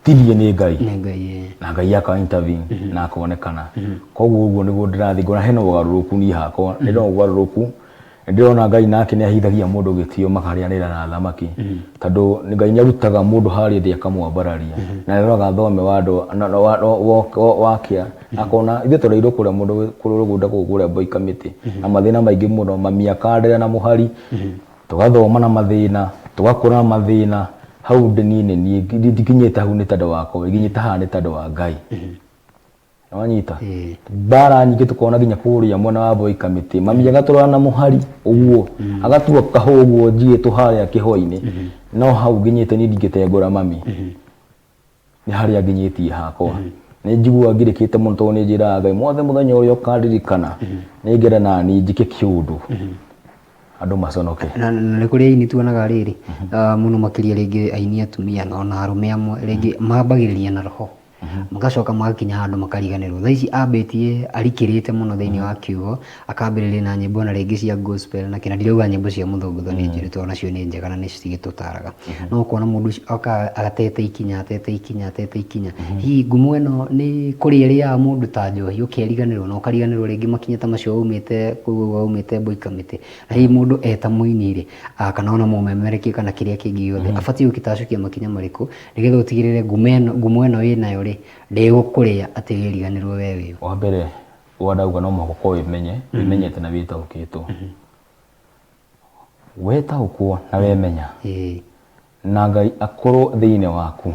ti niĩ nĩ Ngai. Nĩ Ngai ĩĩ. Na Ngai aka intervene na akonekana. Koguo ũguo nĩguo ndĩrathiĩ ngona hena ũgarũrũku niĩ hakwa, nĩ ndĩrona ũgarũrũku, nĩ ndĩrona Ngai nake nĩ aheithagia mũndũ gĩtĩo makarĩanĩra na athamaki, tondũ Ngai nĩ arutaga mũndũ harĩa thĩ akamwambararia, na nĩ aroraga thome wa andũ wakĩa, akona ithuĩ tũreirwo kũrĩa mũndũ kũrĩa kũrĩa Mboika mĩtĩ, na mathĩna maingĩ mũno, mami akandera na mũhari. Tũgathoma na mathĩna, tũgakũra na mathĩna, hau ndĩ niĩ nĩ niĩ, ndikinyĩte hau nĩ tondũ wakwa, nginyĩte haha nĩ tondũ wa Ngai. Nĩwanyita? Mbara nyingĩ tũkona nginya kũrĩa mwena wa Voi Kamĩtĩ, mami agatũrora na mũhari ũguo, agatua kahũa ũguo njiĩtwo harĩa kĩhũa-inĩ, no hau nginyĩte niĩ ndingĩtengũra mami. Nĩ harĩa nginyĩtie hakwa. Nĩ njiguaga ngirĩkĩte mũno tondũ nĩ njĩraga Ngai mothe mũthenya ũrĩa ũkandirikana nĩ ngenda naniĩ njĩke kĩũndũ andũ maconoke. Na nĩ kũrĩ aini tuonaga rĩrĩ, mũno makĩria rĩngĩ aini atumia na ona arũme amwe rĩngĩ mambagĩrĩria na roho magacoka magakinya handũ makariganĩrwo. Thaa ici ambĩtie arikĩrĩte mũno thĩinĩ wa kiugo akambĩrĩria na nyĩmbo na rĩngĩ cia gospel na kĩ, na ndirauga nyĩmbo cia mũthũngũtho nĩ njũru tondũ onacio nĩ njega na nĩ cigĩtũtaraga. No ũkona mũndũ ũcio oka atete ikinya atete ikinya atete ikinya. Hihi ngumo ĩno nĩ kũrĩa ĩrĩaga mũndũ ta njohi ũkeriganĩrwo na ũkariganĩrwo rĩngĩ makinya ta macio waumĩte kũu ũguo waumĩte Mboika mĩtĩ. Na hihi mũndũ eta mũini rĩ, kana ona mũmemerekia kana kĩrĩa kĩngĩ gĩothe, abatiĩ gũgĩtacũkia makinya marĩkũ nĩgetha ũtigĩrĩre ngumo ĩno ngumo ĩno wĩnayo rĩ, ndĩgũkũrĩa atĩ wĩriganĩrwo we wĩ ũ. Wa mbere ũrĩa ndauga no mũhaka ũkorwo wĩmenye, wĩmenyete na wĩtaũkĩtwo. Wetaũkwo na wemenya na Ngai akorwo thĩinĩ waku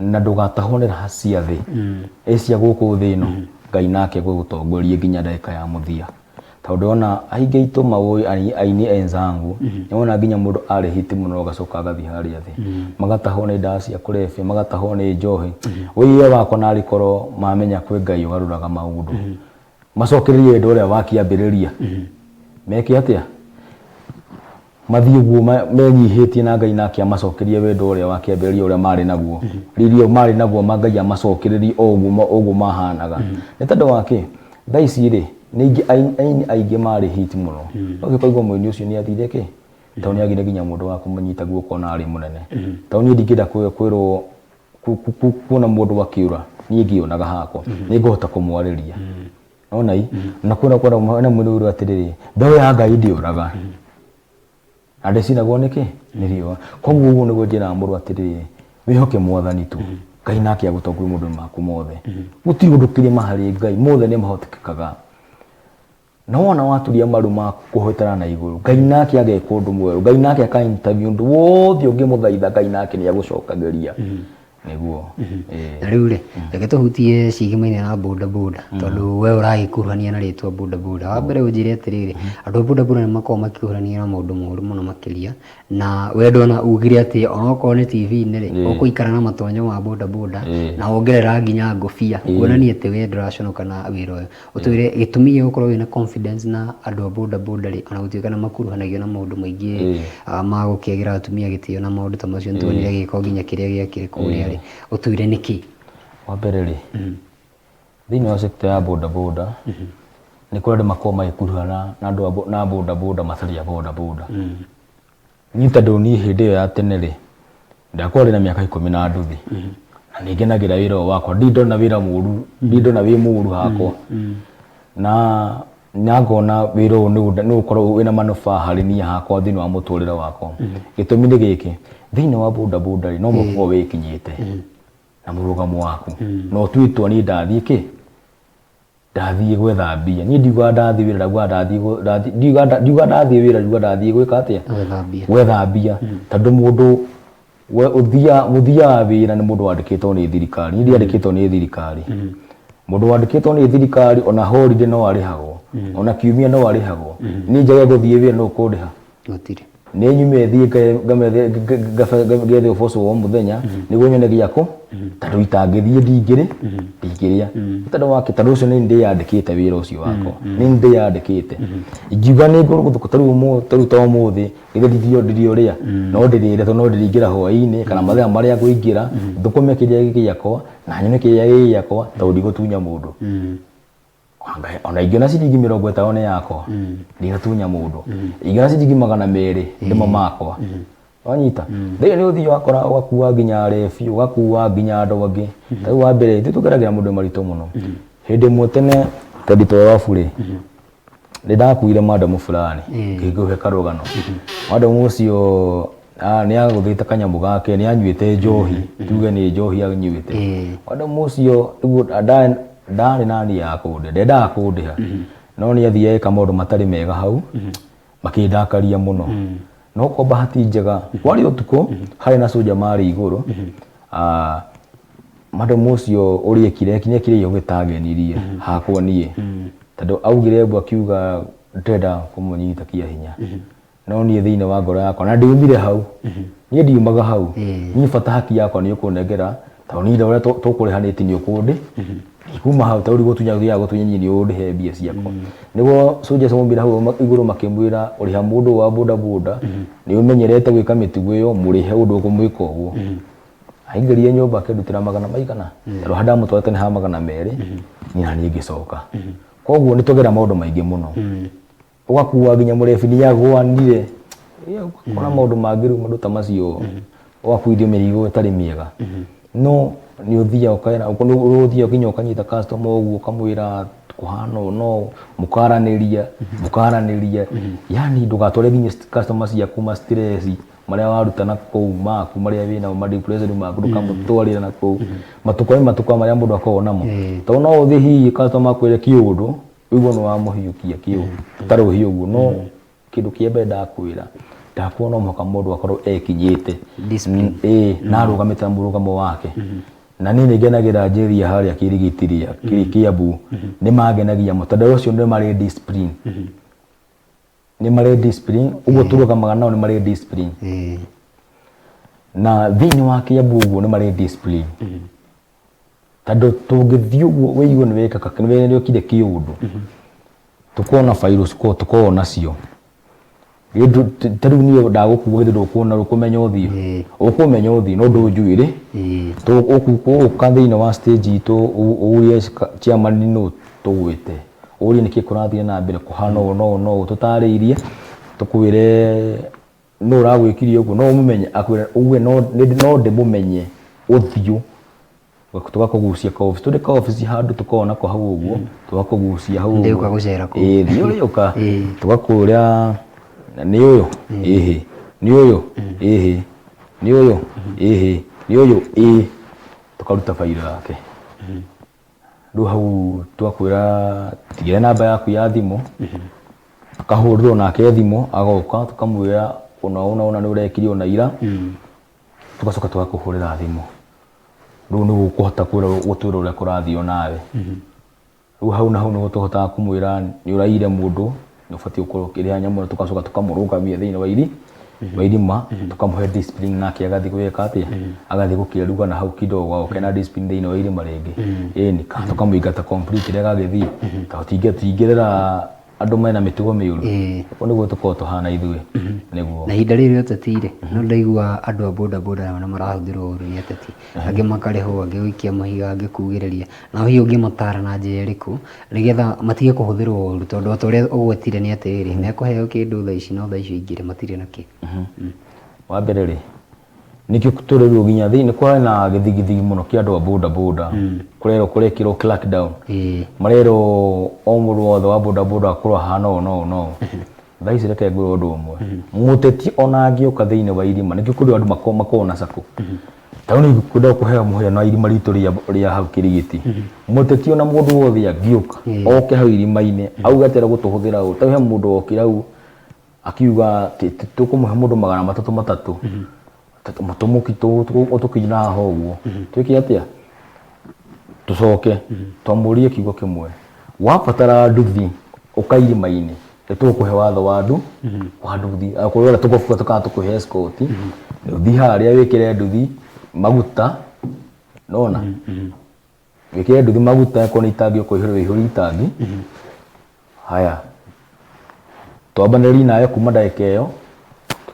na ndũgatahwo nĩ raha cia thĩ ĩ cia gũkũ thĩ ĩno, Ngai nake egũgũtongoria nginya ndagĩka ya mũthia. Tondũ ona aingĩ aitũ maũĩ aini enzangu, nĩwona nginya mũndũ arĩ hit mũno agacoka agathiĩ harĩa thĩ. Magatahwo nĩ ndawa cia kũrebia, magatahwo nĩ njohi. Wĩiye wakwa narĩ korwo mamenya kwĩ Ngai ũgarũraga maũndũ. Macokererie wendo ũrĩa wa kĩambĩrĩria. Meke atĩa? Mathiĩ ũguo menyihĩtie na Ngai nake amacokerie wendo ũrĩa wa kĩambĩrĩria ũrĩa marĩ naguo. Riri ũyũ marĩ naguo ma Ngai amacokererie o ũguo ũguo mahanaga. Nĩ tondũ wa kĩ? Thaa ici rĩ, nĩ aingĩ aini aingĩ marĩ hit mũno. No ũkaigua mũini ũcio nĩ athire kĩ? Tondũ nĩ agire nginya mũndũ wa kũmũnyita guoko ona arĩ mũnene. Tondũ niĩ ndingĩenda kwĩrwo kuona mũndũ akĩũra, niĩ ngĩonaga hakwa, nĩ ngũhota kũmwarĩria. Nona i? Na kwĩna kwĩna na mwĩrĩ ũrĩa atĩrĩrĩ, mbeũ ya Ngai ndĩũraga. Na ndĩcinagwo nĩ kĩ? Nĩ riũa. Koguo ũguo nĩguo njĩraga mũndũ atĩrĩrĩ, wĩhoke mwathani tu. Ngai nake agũtongorie maũndũ maku mothe. Gũtirĩ ũndũ kĩrĩma harĩ Ngai, mothe nĩ mahotekekaga. Na wona waturia maru maku kũhĩtana na igũrũ, Ngai nake ageka ũndũ mwerũ. Ngai nake aka interview ũndũ wothe ũngĩmũthaitha, Ngai nake nĩ agũcokagĩria. Nĩguo. Ĩĩ. Na rĩu rĩ, reke tũhutie ciĩgĩmaine na boda boda, tondũ we ũragĩkuruhania na rĩtwa boda boda. Wa mbere ũnjĩre atĩrĩrĩ, andũ a boda boda nĩ makoragwo makĩkuruhania na maũndũ moru mũno makĩria, na we ndona ugire atĩ onokorwo nĩ TV-inĩ rĩ, ũkũikara na matonyo ma boda boda, na wongerera nginya ngũbia, kuonania atĩ we ndũraconoka na wĩra ũyũ. Ũtwĩre gĩtũmi gĩa gũkorwo wĩna confidence na andũ a boda boda rĩ, ona gũtuĩka nĩ makuruhanagio na maũndũ maingĩ ma gũkĩagĩra atumia gĩtĩo na maũndũ ta macio, nĩ tuonire gĩko nginya kĩrĩa gĩakĩrĩ kũrĩa rĩ, ũtwĩre nĩkĩ? Wa mbere rĩ, thĩinĩ wa sector ya boda boda, nĩ kũrĩ andũ makoragwo magĩkuruhana na andũ a na boda boda matarĩ a boda boda. Niĩ tondũ niĩ hĩndĩ ĩyo ya tene rĩ, ndakorwo ndĩna mĩaka ikũmi na nduthi, na nĩ ngenagĩra wĩra ũyũ wakwa, ndirĩ ndona wĩra mũru, ndirĩ ndona wĩ mũru hakwa, na na ngona wĩra ũyũ nĩ ũkoragwo wĩna manufaa harĩ niĩ hakwa thĩinĩ wa mũtũrĩre wakwa. Gĩtũmi nĩ gĩkĩ, thĩinĩ wa boda boda rĩ, no mũhaka ũkorwo wĩkinyĩte na mũrũgamo waku, na ũtue itua niĩ ndathiĩ kĩ? Ndathiĩ gwetha mbia. Niĩ ndiugaga ndathiĩ wĩra ndaugaga ndathiĩ ndathiĩ ndiugaga ndiugaga ndathiĩ wĩra ndiugaga ndathiĩ gwĩka atĩa? Gwetha mbia. Gwetha mbia. Tondũ mũndũ we ũthiaga ũthiaga wĩra nĩ mũndũ wandĩkĩtwo nĩ thirikari. Niĩ ndiandĩkĩtwo nĩ thirikari. Mũndũ wandĩkĩtwo nĩ thirikari ona holiday no arĩhagwo. Ona kiumia no arĩhagwo. Niĩ njage gũthiĩ wĩra nũ ũkũndĩha? Gũtirĩ. Nĩ nyume thiĩ ngethe ũboco wa o mũthenya nĩguo nyone gĩa kũ tondũ itangĩthiĩ ndingĩrĩ ndingĩrĩa tondũ wa kĩ tondũ ũcio nĩ ndĩyandĩkĩte wĩra ũcio wakwa nĩ ndĩyandĩkĩte ingiuga nĩ ngũthũkũ ta rĩu ta rĩu ta ũmũthĩ githĩ ndirio ndiriũrĩa no ndĩrĩre tondũ no ndĩrĩingĩra hwaĩ-inĩ kana mathaa marĩa ngũingĩra thũkũme kĩrĩa gĩ gĩakwa na nyone kĩrĩa gĩ gĩakwa tondũ ndigũtunya mũndũ. Ona ingĩona ciringi 50 nĩ yakwa, ndinatunya mũndũ. Ingĩona ciringi 200 nĩmo makwa. Wanyita? Thĩinĩ nĩ ũthiaga ũgakora ũgakua nginya arebi, ũgakua nginya andũ angĩ. Ta rĩu wa mbere ithuĩ tũgeragĩra maũndũ maritũ mũno. Hĩndĩ ĩmwe tene twendi twarabu rĩ, nĩ ndakuire madam fulani, ngĩkũhe karũgano. Madam ũcio nĩ agũthĩte kanyamũ gake, nĩ anyuĩte njohi, tuge nĩ njohi anyuĩte. Madam ũcio rĩu ndarĩ na nia ya kũndĩha, ndendaga kũndĩha, no nĩ athiĩ eka maũndũ matarĩ mega hau, makĩndakaria mũno. No kwa bahati njega, kwarĩ ũtukũ, harĩ na soldier marĩ igũrũ, madam ũcio ũrĩa ekire, nĩ ekire irio gĩtangenirie hakwa niĩ. Tondũ augire ũguo akiuga ndĩrenda kũmũnyita kĩa hinya. No niĩ thĩinĩ wa ngoro yakwa, na ndiumire hau, niĩ ndiumaga hau, niĩ bata haki yakwa nĩ ũkũnengera, tondũ niĩ ũrĩa tũkũrĩhanĩtie nĩ ũkũndĩ, ndikuma hau tondũ gũtunya thiaga gũtunya niĩ nĩ ũndĩhe mbia ciakwa. Nĩguo soldiers maumire hau igũrũ makĩmwĩra ũrĩha mũndũ wa boda boda, nĩ ũmenyerete gwĩka mĩtugo ĩyo, mũrĩhe ũndũ ũkũmwĩka ũguo. Aingĩrire nyũmba akĩndutĩra magana maigana, tondũ harĩa ndamũtwarĩte nĩ ha 200, niĩ naniĩ ngĩcoka. Koguo nĩ tũgerera maũndũ maingĩ mũno. Ũgakua nginya mũrebi nĩ agwanire, ũgakora maũndũ mangĩ rĩu maũndũ ta macio, ũgakuithio mĩrigo ĩtarĩ mĩega. No nĩ ũthiaga ũkera, nĩ ũthiaga nginya ũkanyita customer ũguo ũkamwĩra kũhana ũũ na ũũ, mũkaranĩria, mũkaranĩria, yaani ndũgatware nginya customer ciaku ma stress marĩa waruta na kũu maku marĩa wĩnamo ma depression maku ndũkamũtwarĩre na kũu. Matukũ nĩ matukũ marĩa mũndũ akoragwo namo. Tondũ no ũthiĩ hihi customer akwĩre kĩũndũ, ũigue nĩ wamũhiũkia kĩũ ta rũhiũ ũguo no kĩndũ kĩa mbere ndakwĩra ndakuona no mũhaka mũndũ akorwo ekinyĩte Discipline. Ĩĩ na arũgamĩte na mũrũgamo wake. Na niĩ nĩ ngenagĩra njĩria harĩa Kĩrigitiria, Kĩambu, nĩ mangenagia mũno tondũ acio nĩ marĩ discipline. Nĩ marĩ discipline, ũguo tũrũgamaga nao nĩ marĩ discipline. Na thĩinĩ wa Kĩambu ũguo nĩ marĩ discipline. Tondũ tũngĩthiĩ ũguo wĩigue nĩ weka nĩ wekire kĩũndũ, tũkoragwo na bairũ tũkoragwo nacio. Ta rĩu niĩ ndagũkua githĩ ndũkuona ndũkũmenya ũthiũ? Ũkũmenya ũthiũ no ndũnjũĩ rĩ. Ũgũka thĩinĩ wa stage itũ ũrie chairman nũ tũgwĩte, ũrie nĩkĩ kũrathiĩ na mbere kũhana ũũ na ũũ na ũũ, tũtarĩirie tũkwĩre nũ ũragwĩkire ũguo, no ũmũmenye? Akwĩre uge no ndĩmũmenye ũthiũ. Tũgakũgucia ka office tũrĩ ka office handũ tũkoragwo nako hau ũguo, tũgakũgucia hau ũguo. Ndĩũka gũcera kũu. Ĩĩ thiĩ ũrĩũka. Tũgakũria nĩ ũyũ? Ĩhĩ. Nĩ ũyũ? Ĩhĩ. Nĩ ũyũ? Ĩhĩ. Nĩ ũyũ? Ĩĩ. Tũkaruta bairo yake. Rĩu hau twakwĩra tigĩra namba yaku ya thimũ, akahũrĩrwo nake thimũ agoka tũkamwĩra ũna ũna ũna nĩ ũrekire ona ira, tũgacoka tũgakũhũrĩra thimũ. Rĩu nĩguo ũkũhota gũtwĩra ũrĩa kũrathiĩ onawe. Rĩu hau na hau nĩho tũhotaga kũmwĩra nĩ ũraiyire mũndũ, nĩ ũbatiĩ gũkorwo ũkĩrĩha nyamũ ĩno, tũgacoka tũkamũrũgamia thĩinĩ wa iri, wa irima, tũkamũhe discipline nake agathiĩ gwĩka atĩa, agathiĩ gũkĩruga na hau kidogo agoka ena discipline thĩinĩ wa irima rĩngĩ. Ĩni, kana tũkamũingata completely agagĩthiĩ, tondũ tũtingĩrera andũ mena mĩtugo mĩũru. Ũguo nĩguo tũkoragwo tũhana ithuĩ, nĩguo. Na ihinda rĩrĩ rĩa ũteti rĩ, no ndaigua andũ a boda boda nao nĩ marahũthĩrwo ũru nĩ ateti. Angĩ makarĩhwo, angĩ gũikia mahiga, angĩ kugĩrĩria. Nao hihi ũngĩmatara na njĩra ĩrĩkũ nĩgetha matige kũhũthĩrwo ũru tondũ o ta ũrĩa ũgwetire nĩ atĩrĩrĩ, mekũheo kĩndũ thaa ici no thaa icio ingĩ rĩ, matirĩ nakĩo. Wa mbere rĩ, nĩkĩo tũrerwo nginya thĩinĩ kwĩna gĩthigithigi mũno kĩa andũ a boda boda, kũrerwo kũrekĩrwo crackdown. Marerwo o mũndũ wothe wa boda boda akorwo ahana ũũ na ũũ na ũũ. Thaa ici reke ngwĩre ũndũ ũmwe, mũteti ona angĩũka thĩinĩ wa irima, nĩkĩo kũrĩ andũ makoragwo na sacco. Ta rĩu niĩ ngwenda gũkũhe mũhiano wa irima ritũ rĩa hau Kĩrigiti. Mũteti ona mũndũ wothe angĩũka, oke hau irima-inĩ, auge atĩ arenda gũtũhũthĩra ũũ, ta rĩu he mũndũ wokire hau akiuga tũkũmũhe mũndũ 300 matatũ, tũkinyĩra haha ũguo, twĩke atĩa? Tũcoke, twamũririe kiugo kĩmwe, wabatara nduthi ũka irima-inĩ, nĩ tũgũkũhe watho wa ndu wa nduthi, akorwo ũrenda tũgũbua tũkaga tũkũhe escort, ũthiĩ harĩa wĩkĩre nduthi maguta, nĩwona? Wĩkĩre nduthi maguta akorwo nĩ itangi ũkũihũria wĩihũrie itangi. Haya, twambanĩrĩrie nawe kuma ndagĩka ĩyo,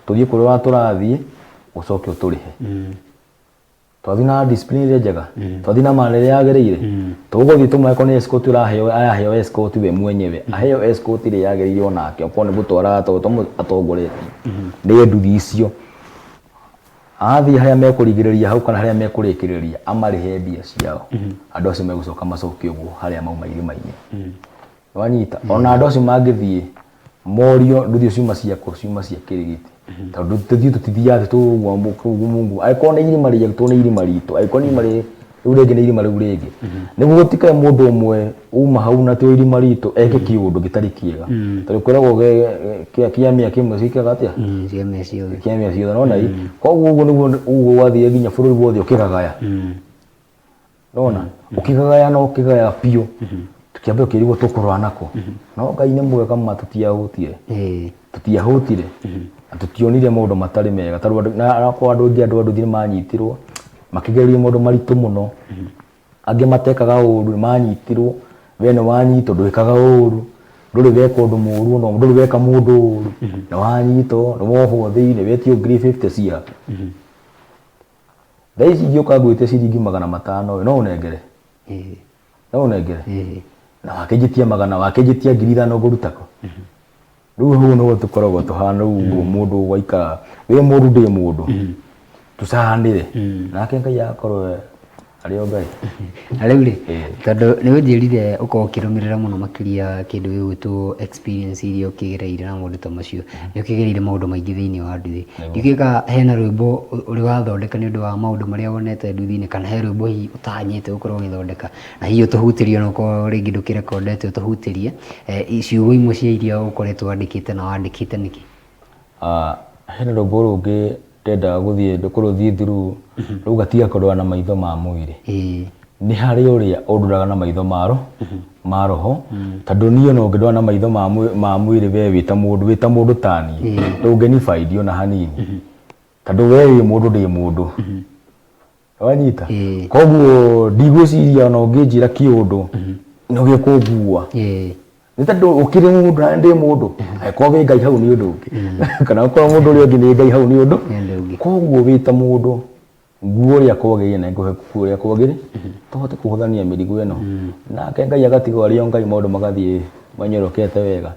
tũthiĩ kũrĩa tũrathiĩ, ũcoke ũtũrĩhe. Twathiĩ na discipline ĩrĩa njega, twathiĩ na mana ĩrĩa yagĩrĩire, tũgũthiĩ tũmwe akorwo nĩ escort ũraheo, araheo escort we mwenyewe, aheo escort ĩrĩa yagĩrĩire onake, okorwo nĩ gũtwara atongoretie, nĩ nduthi icio. Athiĩ harĩa mekũrigĩrĩria hau kana harĩa mekũrĩkĩrĩria, amarĩhe mbia ciao, andũ acio megũcoka macoke ũguo harĩa mauma irima-inĩ. Nĩwanyita? Ona andũ acio mangĩthiĩ morio nduthi ciuma ciakũ, ciuma cia Kĩrigiti. Tondũ tũthiĩ tũtithiaga thĩ tũguo Mungu. Angĩkorwo nĩ irima rĩetũ nĩ irima ritũ, angĩkorwo nĩ irima rĩu rĩngĩ nĩ irima rĩu rĩngĩ. Nĩguo gũtikae mũndũ ũmwe uma hau na ti irima ritũ eke kĩũndũ gĩtarĩ kĩega. Tondũ kwĩragwo kĩamĩa kĩmwe gĩkaga atĩa? Ciamĩa ciothe. Kĩamĩa ciothe nĩwona ĩ? Koguo ũguo nĩguo ũguo gwathiĩ nginya bũrũri wothe ũkĩgagaya. Nona ũkĩgagaya na ũkĩgaya biũ tũkĩambia ũkĩrigwo tũkũrũa nako. No Ngai nĩ mwega ma tũtiahũtire. Tũtiahũtire. Na tũtionire maũndũ matarĩ mega. Tondũ andũ na akorwo andũ aingĩ andũ a nduthi nĩ manyitirwo makĩgerio maũndũ maritũ mũno. Angĩ matekaga ũru nĩ manyitirwo, we nĩ wanyitwo ndwĩkaga ũru, ndũrĩ weka ũndũ mũru ona ndũrĩ weka mũndũ ũru, nĩ wanyitwo, nĩ wohwo thĩinĩ, wetio ngiri 50 cia. Thaa ici ingĩũka ngwĩtie ciringi 500 ĩ, no ũnengere? No ũnengere? Na wakĩnjĩtia magana, wakĩnjĩtia 5,000 ngũruta kũ? Rĩu hau nĩho tũkoragwo tũhana rĩu ũguo mũndũ waikara wĩ mũndũ ndĩ mũndũ, tũcahanĩre. Nake Ngai agakorwo arĩ o Ngai. Na rĩu rĩ, tondũ nĩ ũnjĩrire ũkorwo ũkĩrũmĩrĩra mũno makĩria kĩndũ gĩgwĩtwo experience iria ũkĩgereire na maũndũ ta macio, nĩ ũkĩgereire maũndũ maingĩ thĩinĩ wa nduthi. Ndiũĩ kana hena rwĩmbo ũrĩ wathondeka nĩ ũndũ wa maũndũ marĩa wonete nduthi-inĩ kana he rwĩmbo hihi ũtanyĩte gũkorwo ũgĩthondeka, na hihi ũtũhutĩrie onokorwo rĩngĩ ndũkĩrekondete ũtũhutĩrie ciugo imwe cia iria ũkoretwo wandĩkĩte na wandĩkĩte nĩkĩ? Hena rwĩmbo rũngĩ Ndendaga gũthiĩ kũrũthiĩ through rĩu ngatiga kũrora na maitho ma mwĩrĩ. Nĩ harĩ ũrĩa ũndoraga na maitho ma roho, tondũ niĩ ona ũngĩndora na maitho ma mwĩrĩ we wĩ ta mũndũ, wĩ ta mũndũ ta niĩ, ndũngĩni find ona hanini, tondũ we wĩ mũndũ ndĩ mũndũ. Wanyita? Koguo ndigwĩciria ona ũngĩnjĩra kĩũndũ no gĩkũngua. Nĩ tondũ ũkĩrĩ mũndũ na ndĩ mũndũ, angĩkorwo wĩ Ngai hau nĩ ũndũ ũngĩ, kana okorwo mũndũ ũrĩa ũngĩ nĩ Ngai hau nĩ ũndũ. Nĩ ũndũ ũngĩ. Koguo wĩ ta mũndũ, nguo ũrĩa kwagĩrĩire na ngũhe nguo ũrĩa kwagĩrĩire, tũhote kũhũthania mĩrigo ĩno. Nake Ngai agatigwo arĩ o Ngai, maũndũ magathiĩ manyorokete wega.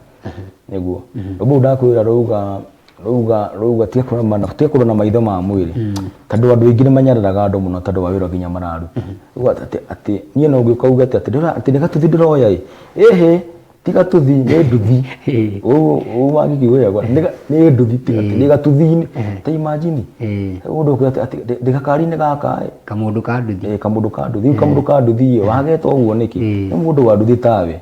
Nĩguo. Rũu ndakwĩra rauga rauga rauga tiga kũrora tiga kũrora na maitho ma mwĩrĩ. Tondũ andũ aingĩ nĩ manyararaga andũ mũno tondũ wa wĩra nginya mararuta. Rĩu atĩ niĩ no ngĩũka uge atĩ atĩ nĩ gatuthi ndĩroya ĩ. Ĩhĩ, ti gatuthi, nĩ nduthi. Ũũ wa gĩkĩgũ gĩakwa, nĩ nduthi, ti nĩ gatuthi-inĩ. Ta imagine. Mũndũ ũkwĩra atĩ ndĩ gakari-inĩ gaka ĩ. Kamũndũ ka nduthi. Ĩ, kamũndũ ka nduthi. Rĩu kamũndũ ka nduthi ĩ, wageta ũguo nĩkĩ? Nĩ mũndũ wa nduthi tawe.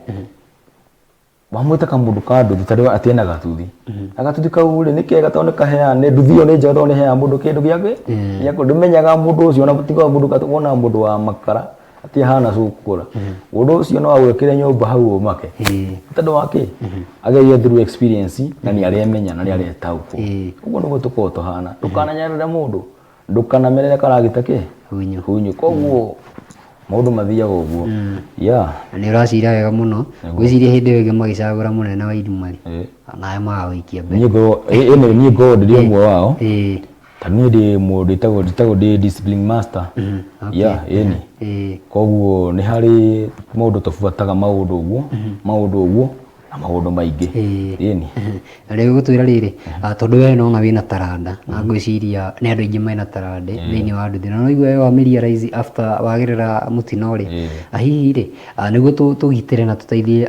Wamwĩta kamũndũ ka nduthi tondũ atĩ ena gatuthi. Na gatuthi kau rĩ, nĩ kega tondũ nĩ kaheaga, nĩ nduthi ĩyo nĩ njega tondũ nĩ ĩheaga mũndũ kĩndũ gĩa gĩa ndũmenyaga mũndũ ũcio ona tiga mũndũ wonaga mũndũ wa makara atĩ ahana cũkũra. Mũndũ ũcio no agwĩkĩre nyũmba hau ũmake. Tondũ wa kĩ? Agereire through experience na nĩ aremenya na nĩ aretaũkwo. Ũguo nĩguo tũkoragwo tũhana. Ndũkananyarare mũndũ, ndũkanamerere karagita kĩ? Hunyũ. Hunyũ. Koguo maũndũ mathiaga ũguo. Yeah. Na nĩ ũracira wega mũno. Ngwĩciria hĩndĩ ĩyo ĩngĩ magĩcagũra mũnene wa irima rĩ, nawe magagũikia mbere. Niĩ ngorwo niĩ ngorwo ndĩrĩ ũmwe wao. Tondũ niĩ ndĩ mũndũ ndĩtagwo ndĩ discipline master. Yeah, ĩni. Koguo nĩ harĩ maũndũ tũbuataga maũndũ ũguo, maũndũ ũguo na maũndũ maingĩ. Ĩni. Na rĩu gũtwĩra rĩrĩ, tondũ we nona wĩna taranda, na ngwĩciria nĩ andũ aingĩ mena taranda thĩinĩ wa nduthi, na no igua we wamĩ realize after wagerera mũtino rĩ, hihi rĩ, nĩguo tũgitĩre na tũteithie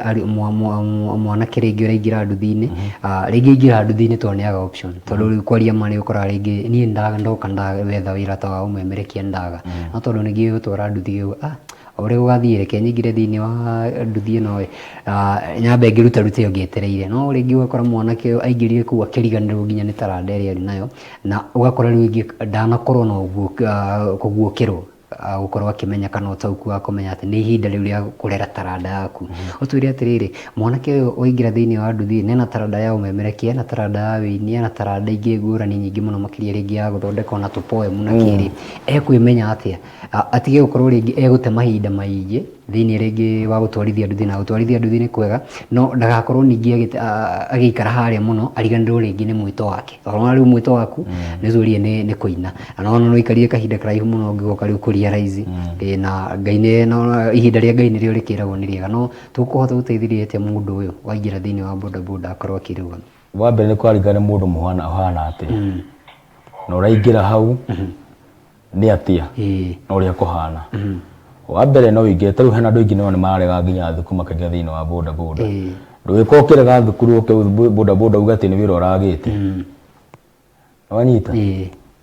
mwanake rĩngĩ ũraingĩra nduthi-inĩ, rĩngĩ aingĩra nduthi-inĩ tondũ nĩ aga option, tondũ rĩu kwaria ma nĩ ũkoraga rĩngĩ niĩ ndoka ndetha wĩra ta wa ũmemerekia ndaga, no tondũ nĩ gũtwara nduthi ũguo, o ũrĩa gũgathiĩ reke nyingĩre thĩinĩ wa nduthi ĩno ĩ, nyambe ngĩrutarute o ngĩetereire. No rĩngĩ ũgakora mwanake ũyũ aingĩrire kũu akĩriganĩrwo nginya nĩ taranda ĩrĩa arĩ nayo, na ũgakora rĩu rĩngĩ ndanakorwo na kũguũkĩrwo gũkorwo akĩmenya kana ũtaũku wa kũmenya atĩ nĩ ihinda rĩu rĩa kũrera taranda yaku. Ũtwĩre atĩrĩrĩ, mwanake ũyũ waingĩra thĩinĩ wa nduthi ĩ, ena taranda ya ũmemerekia, ena taranda ya wĩini, ena taranda ingĩ ngũrani nyingĩ mũno makĩria rĩngĩ ya gũthondeka ona tũ poem na kĩrĩ, ekwĩmenya atĩa? Atige gũkorwo rĩngĩ egũte mahinda maingĩ thĩinĩ rĩngĩ wa gũtwarithia nduthi, na gũtwarithia nduthi nĩ kwega, no ndagakorwo ningĩ agĩikara harĩa mũno ariganĩrwo rĩngĩ nĩ mwĩto wake. Tondũ rĩu mwĩto waku nĩ ũcurie nĩ kũina, na no nĩ ũikarire kahinda karaihu mũno ũngĩgoka rĩu kũ realize, na Ngai nĩ, no ihinda rĩa Ngai nĩrĩo rĩkĩragwo nĩ rĩega. No tũkũhota gũteithĩrĩria atĩa mũndũ ũyũ waingĩra thĩinĩ wa bodaboda akorwo akĩrũgama? Wa mbere nĩ kũraringana nĩ mũndũ mũhana ũhana atĩa, na ũraingĩra hau nĩ atĩa na ũrĩa kũhana. Wa mbere no ũingĩre, ta rĩu hena andũ aingĩ nĩ mararega nginya thukuru makaingĩra thĩinĩ wa bodaboda. Ndũgĩkorwo ũkĩrega thukuru ũke bodaboda uge atĩ nĩ wĩra ũragĩte. Wanyita?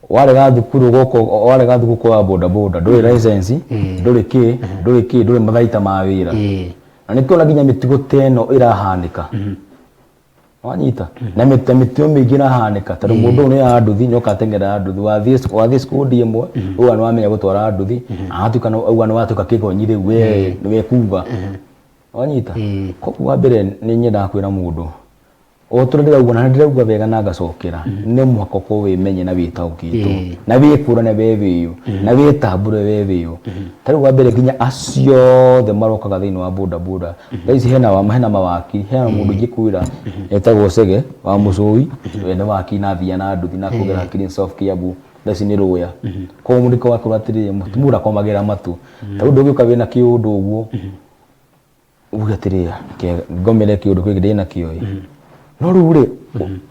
Warega thukuru ũgoka, warega thukuru ũkoya bodaboda, ndũrĩ license, ndũrĩ kĩ, ndũrĩ kĩ, ndũrĩ mathaita ma wĩra. Na nĩkĩo ona nginya mĩtugo ta ĩno ĩrahanĩka. Wanyita? Na mĩtino mĩingĩ ĩrahanĩka tondũ mũndũ ũyũ nĩ oyaga nduthi nĩoka ateng'eraga nduthi, wathiĩ squad ĩmwe auga nĩ wamenya gũtwara nduthi, agatuĩka auga nĩ watuĩka kĩgonyi rĩu we nĩwe kuga. Wanyita? Koguo wa mbere nĩ nyendaga kwĩra mũndũ o ta ũrĩa ndĩrauga na nĩ ndĩrauga wega na ngacokera, nĩ mũhaka ũkorwo wĩmenye na wĩtaũkĩtwo na wĩkũrane we wĩũ na wĩtambũre we wĩũ. Ta rĩu wa mbere nginya acio othe marokaga thĩinĩ wa bodaboda, thaa ici hena mawakiri, hena mũndũ ingĩkwĩra etagwo Chege wa Mũcũi, we nĩ wakiri na athiaga na nduthi na kũgera Clean of Kiambu, thaa ici nĩ lawyer. Koguo mũndũ akwĩra atĩrĩrĩ, mũndũ akomagĩra matũ. Ta rĩu ndũngĩũka wĩna kĩũndũ ũguo uge atĩrĩrĩ, reke ngomere kĩũndũ gĩkĩ ndĩnakĩo ĩ. No rĩu rĩ,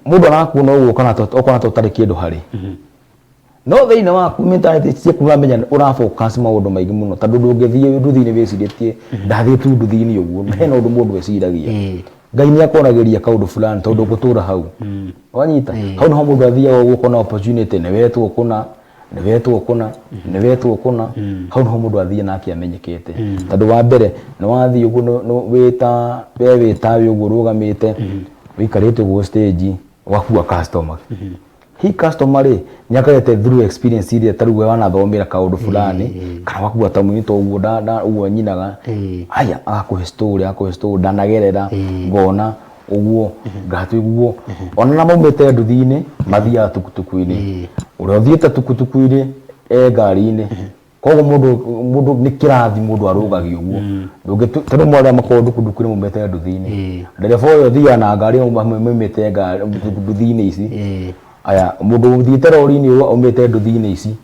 mũndũ arakuona ũguo ũkona ta ũtarĩ kĩndũ harĩ. No thĩinĩ waku mentality ciaku ũramenya ũra focus maũndũ maingĩ mũno tondũ ndũngĩthiĩ nduthi-inĩ wĩcirĩtie ndathiĩ tu nduthi-inĩ ũguo, hena ũndũ mũndũ eciragia. Ngai nĩ akwaragĩria kaũndũ fulani tondũ ũgũtũra hau. Wanyita? Hau nĩho mũndũ athiaga ũguo ũkona opportunity nĩ wetwo kũna, nĩ wetwo kũna, nĩ wetwo kũna. Hau nĩho mũndũ athiĩ nake amenyekete. Tondũ wa mbere nĩ wathiĩ ũguo wĩta we wĩ tawe ũguo ũrũgamĩte, ũikarĩte ũguo stage, ũgakua customer. Hi customer rĩ, nĩ akorete through experience iria ta rĩu we wanathomera kaũndũ fulani kana wakua ta mũini ta ũguo ũguo nyinaga, aya agakũhe story, agakũhe story ndanagerera ngona ũguo ngatũiguo ona na maumĩte nduthi-inĩ mathiaga tukutuku-inĩ, ũrĩa ũthiĩte tukutuku-inĩ e ngari-inĩ. Koguo mũndũ mũndũ nĩ kĩrathi mũndũ arũgagio ũguo. Ndũngĩtu tondũ mwana makorwo ndukunduku-inĩ maumĩte nduthi-inĩ. Ndereba ũyũ ũthiaga na ngari maumĩte ngari nduthi-inĩ ici. Aya mũndũ ũthiĩte rori-inĩ aumĩte nduthi-inĩ ici.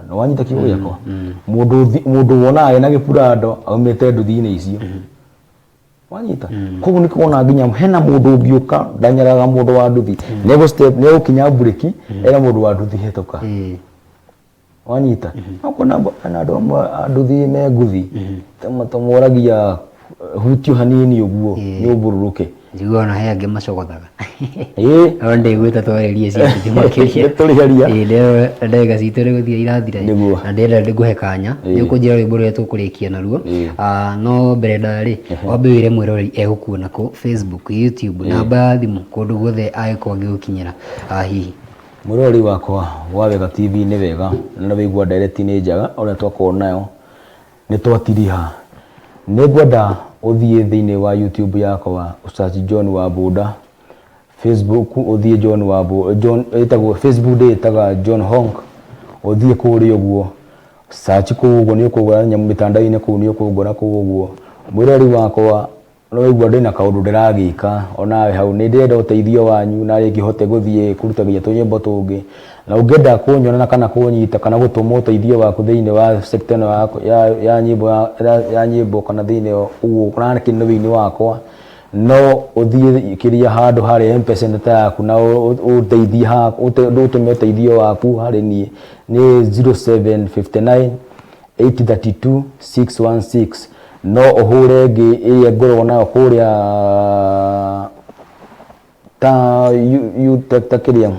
Nĩ wanyita kiugo gĩakwa? Mũndũ mũndũ wonaga ena gĩburando aumĩte nduthi-inĩ icio. Wanyita? Koguo nĩ kuona nginya hena mũndũ ũngĩũka ndanyaraga mũndũ wa nduthi. Nĩ step nĩ egũkinya mburĩki ere mũndũ wa nduthi hĩtũka. Wanyita? No kuona hena andũ amwe a nduthi me nguthi tũmoragia hutio hanini ũguo nĩ ũmbũrũrũke. Njiguaga ona he angĩ macogothaga. No ndĩgwĩta twarĩrie cia nduthi makĩria. Nĩ tũrĩaria. Ĩĩ ndĩrona ndagĩka citũ nĩ gũthira irathira. Nĩguo. Na ndĩrenda ngũhe kanya. Nĩ ũkũnjĩra rwĩmbo rũrĩa tũkũrĩkia naruo. No mbere ndaya rĩ, wambe wĩre mwĩroreri egũkuona kũ Facebook, YouTube, namba ya thimũ, kũndũ guothe angĩkorwo angĩgũkinyĩra hihi. Mwĩroreri wakwa wa Wega TV nĩ wega na nĩ waigua ndereti nĩ njega ũrĩa twakorwo nayo nĩ twatiriha. Nĩ ngwenda ũthiĩ thĩinĩ wa YouTube yakwa ũ search John wa Bunda, Facebook ũthiĩ John wa John ĩtagwo Facebook ndĩĩtaga John Honk, ũthiĩ kũrĩa ũguo search kũu ũguo nĩ ũkũgora nyamũ mĩtandao-inĩ kũu nĩ ũkũngora kũu ũguo. Mwĩroreri wakwa No waigua ndĩna kaũndũ ndĩragĩka onawe hau nĩ ndĩrenda ũteithio wanyu na rĩngĩ hote gũthiĩ kũruta nginya tũnyĩmbo tũngĩ na ũngĩenda kũnyona kana kũnyita kana gũtũma ũteithio waku thĩinĩ wa sector ĩno ya, ya nyĩmbo ya, ya nyĩmbo kana thĩinĩ ũguo kana kĩndũ thĩinĩ wakwa no ũthiĩ kĩrĩa handũ harĩa Mpesa ĩno ta yaku na ũndeithie ha ũtũme ũteithio waku harĩ niĩ nĩ 0759 832 616. No ũhũre ĩngĩ ĩrĩa ngoragwo nayo kũrĩa ta ta kĩrĩa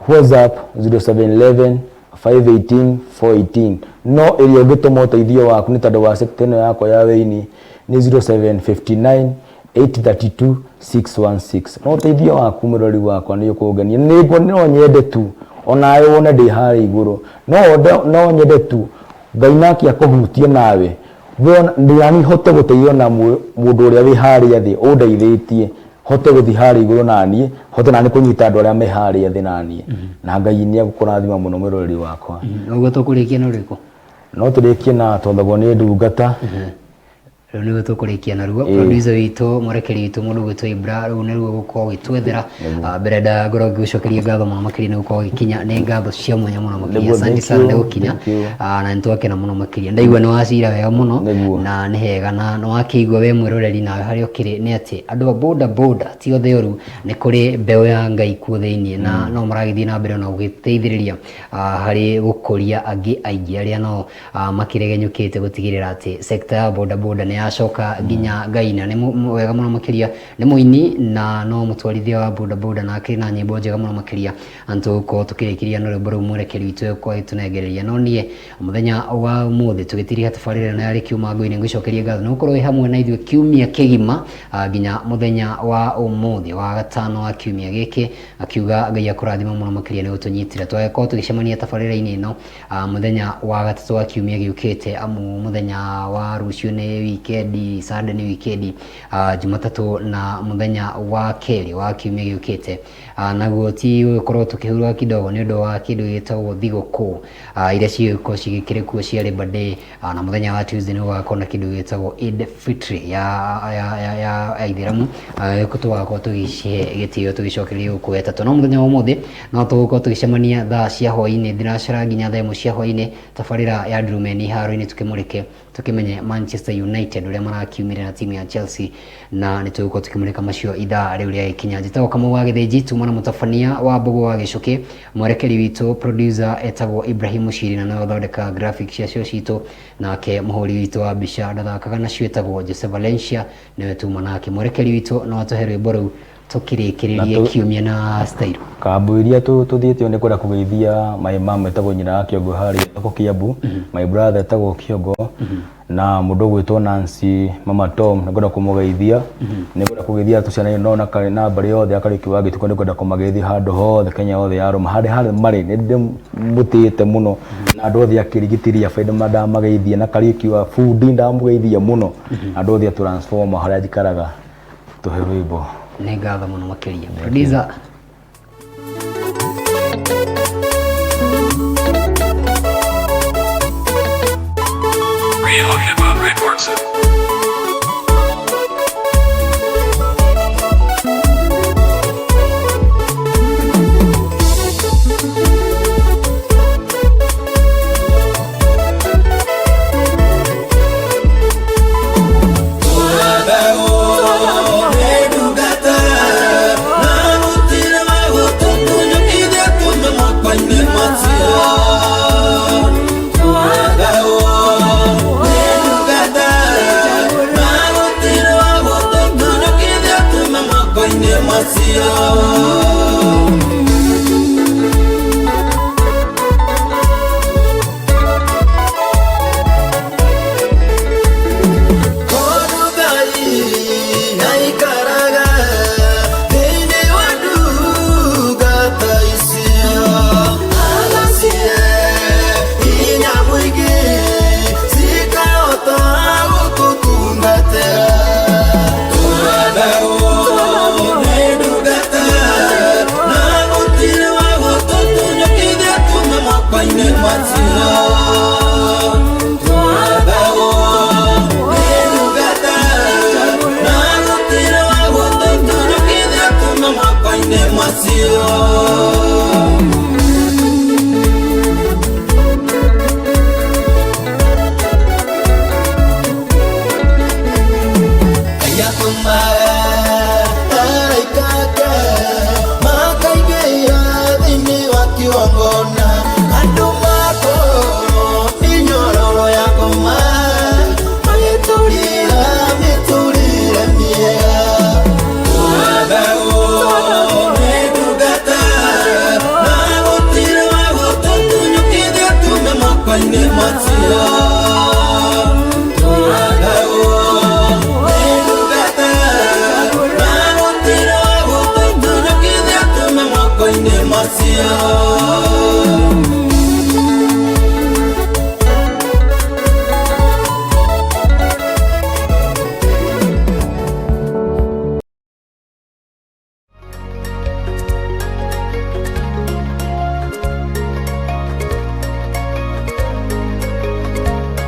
WhatsApp 0711 518 418. No ĩrĩa ũngĩtũma ũteithio waku nĩ tondũ wa sector ĩno yakwa ya wĩini nĩ 0759 832 616. No ũteithio waku mũrori wakwa nĩ ũkũngenia. Nĩ no nyende tu onawe wone ndĩ harĩa igũrũ. No nyende tu Ngai nake akũhutie nawe nani hote gũteithio na mũndũ ũrĩa wĩ harĩa thĩ ũndeithĩtie hote gũthiĩ harĩa igũrũ naniĩ hote nani kũnyita andũ arĩa me harĩa thĩ naniĩ na Ngai nĩ egũkũrathima mũno mwĩroreri wakwa. Ũguo tũkũrĩkia na ũrĩkũ? No tũrĩkie na twathagwo nĩ ndungata. Rĩu nĩguo tũkũrĩkia naruo. Producer witũ, mwerekeri witũ mũndũ ũgwĩtwo Ibra, rĩu nĩruo ũgũkorwo ũgĩtwethera. Mbere ndangorwo ngĩgũcokeria ngatho mũno makĩria nĩ gũkorwo ũgĩkinya, nĩ ngatho cia mwanya mũno makĩria. Nĩguo, Asante thank sana you, nĩ gũkinya. thank you. Na nĩ twakena mũno makĩria. Ndaigua nĩ wacira wega mũno Nĩguo. na nĩ hega na nĩ wakĩigua we mwĩroreri nawe harĩa ũkĩrĩ nĩ atĩ andũ a boda boda ti othe oru, nĩ kũrĩ mbeũ ya Ngai kuo thĩinĩ na no maragĩthiĩ na mbere na gũgĩteithĩrĩria harĩ gũkũria angĩ aingĩ arĩa nao makĩregenyũkĩte gũtigĩrĩra atĩ sector ya boda boda nĩ yacoka nginya Ngaina. Nĩ wega mũno makĩria, nĩ mũini na no mũtwarithia wa boda boda na akĩrĩ na nyĩmbo njega mũno makĩria, na nĩtũgũkorwo tũkĩrĩkĩria na rwĩmbo rũu mwerekeri witũ egũkorwo agĩtũnengereria. No niĩ mũthenya wa ũmũthĩ tũgĩtiriha tabarĩra ĩno ya Rĩkiuma Ngũinĩ, ngũcokerie ngatho nĩ gũkorwo wĩ hamwe na ithuĩ kiumia kĩgima nginya mũthenya wa ũmũthĩ wa gatano wa kiumia gĩkĩ, akiuga Ngai akũrathime mũno makĩria nĩ gũtũnyitĩra. Tũgagĩkorwo tũgĩcemania tabarĩra-inĩ ĩno mũthenya wa gatatũ wa kiumia gĩũkĩte, amu mũthenya wa rũciũ nĩ wikendi, Sunday nĩ wikendi, Jumatatũ na mũthenya wa kerĩ wa kiumia gĩũkĩte, naguo ti gũgĩkorwo tũkĩhurũka kidogo nĩ ũndũ wa kĩndũ gĩtagwo thigũkũ iria cigũkorwo cigĩkĩrĩ kuo cia Labour Day, na mũthenya wa Tuesday nĩ gũgakorwo na kĩndũ gĩtagwo Eid Fitri ya aithĩramu, gũkũ tũgakorwo tũgĩcihe gĩtĩo tũgĩcokereria gũkũ wetatũ. No mũthenya wa ũmũthĩ no tũgũkorwo tũgĩcemania thaa cia hwaĩ-inĩ, thinacara nginya thaa 1 cia hwaĩ-inĩ, tabarĩra ya Ndurumeni haro-inĩ tũkĩmũrĩke tũkĩmenye Manchester United ũrĩa marakiumire na timu ya Chelsea, na nĩ tũgũkorwo tũkĩmũrĩka macio ithaa rĩu rĩagĩkinya. Njĩtagwo Kamau wa Gĩthĩnji, tuma na mũtabania wa Mbũgũ wa Gĩcũkĩ, mwerekeri witũ producer etagwo Ibrahim Mũciri na nĩwe ũthondekaga graphics cia show citũ, nake mũhũri witũ wa mbica ndathakaga nacio etagwo Jose Valencia, nĩwe tuma nake. Mwerekeri witũ no atũhe rwĩmbo rũu tũkĩrĩkĩrĩrie kiumia na style. Kambu iria tũthiĩte nĩ kwenda kũgeithia my mom etagwo nyina wa Kĩongo harĩa thoko Kiambu, my brother etagwo Kĩongo. Na mũndũ ũgwĩtwo Nancy Mama Tom nĩngwenda kũmũgeithia. Nĩngwenda kũgeithia tũciana no na na mbarĩ yothe ya Kariũki wa Gĩtukũ, nĩngwenda kũmageithia handũ hothe Kenya yothe ya Roma, harĩa harĩa marĩ nĩndĩmũtĩĩte mũno, na andũ othe a Kĩrigiti Ria Baida ndamageithia, na Kariũki wa Bundi ndamũgeithia mũno, andũ othe a Transformer harĩa njikaraga. Tũhe rwĩmbo. Nĩ ngatho mũno makĩria, producer. Real Hip Hop Records. Tondũ Ngai aikaraga thĩinĩ wa ndungata icio, agacihe hinya mũingĩ cikahota gũtũtungatĩra. Twathagwo nĩ ndungata na gũtirĩ wa gũtũtunyũkithia tume moko-inĩ macio. Twathagwo nĩ ndungata na gũtirĩ wa gũtũtunyũkithia tume moko-inĩ macio. Macio.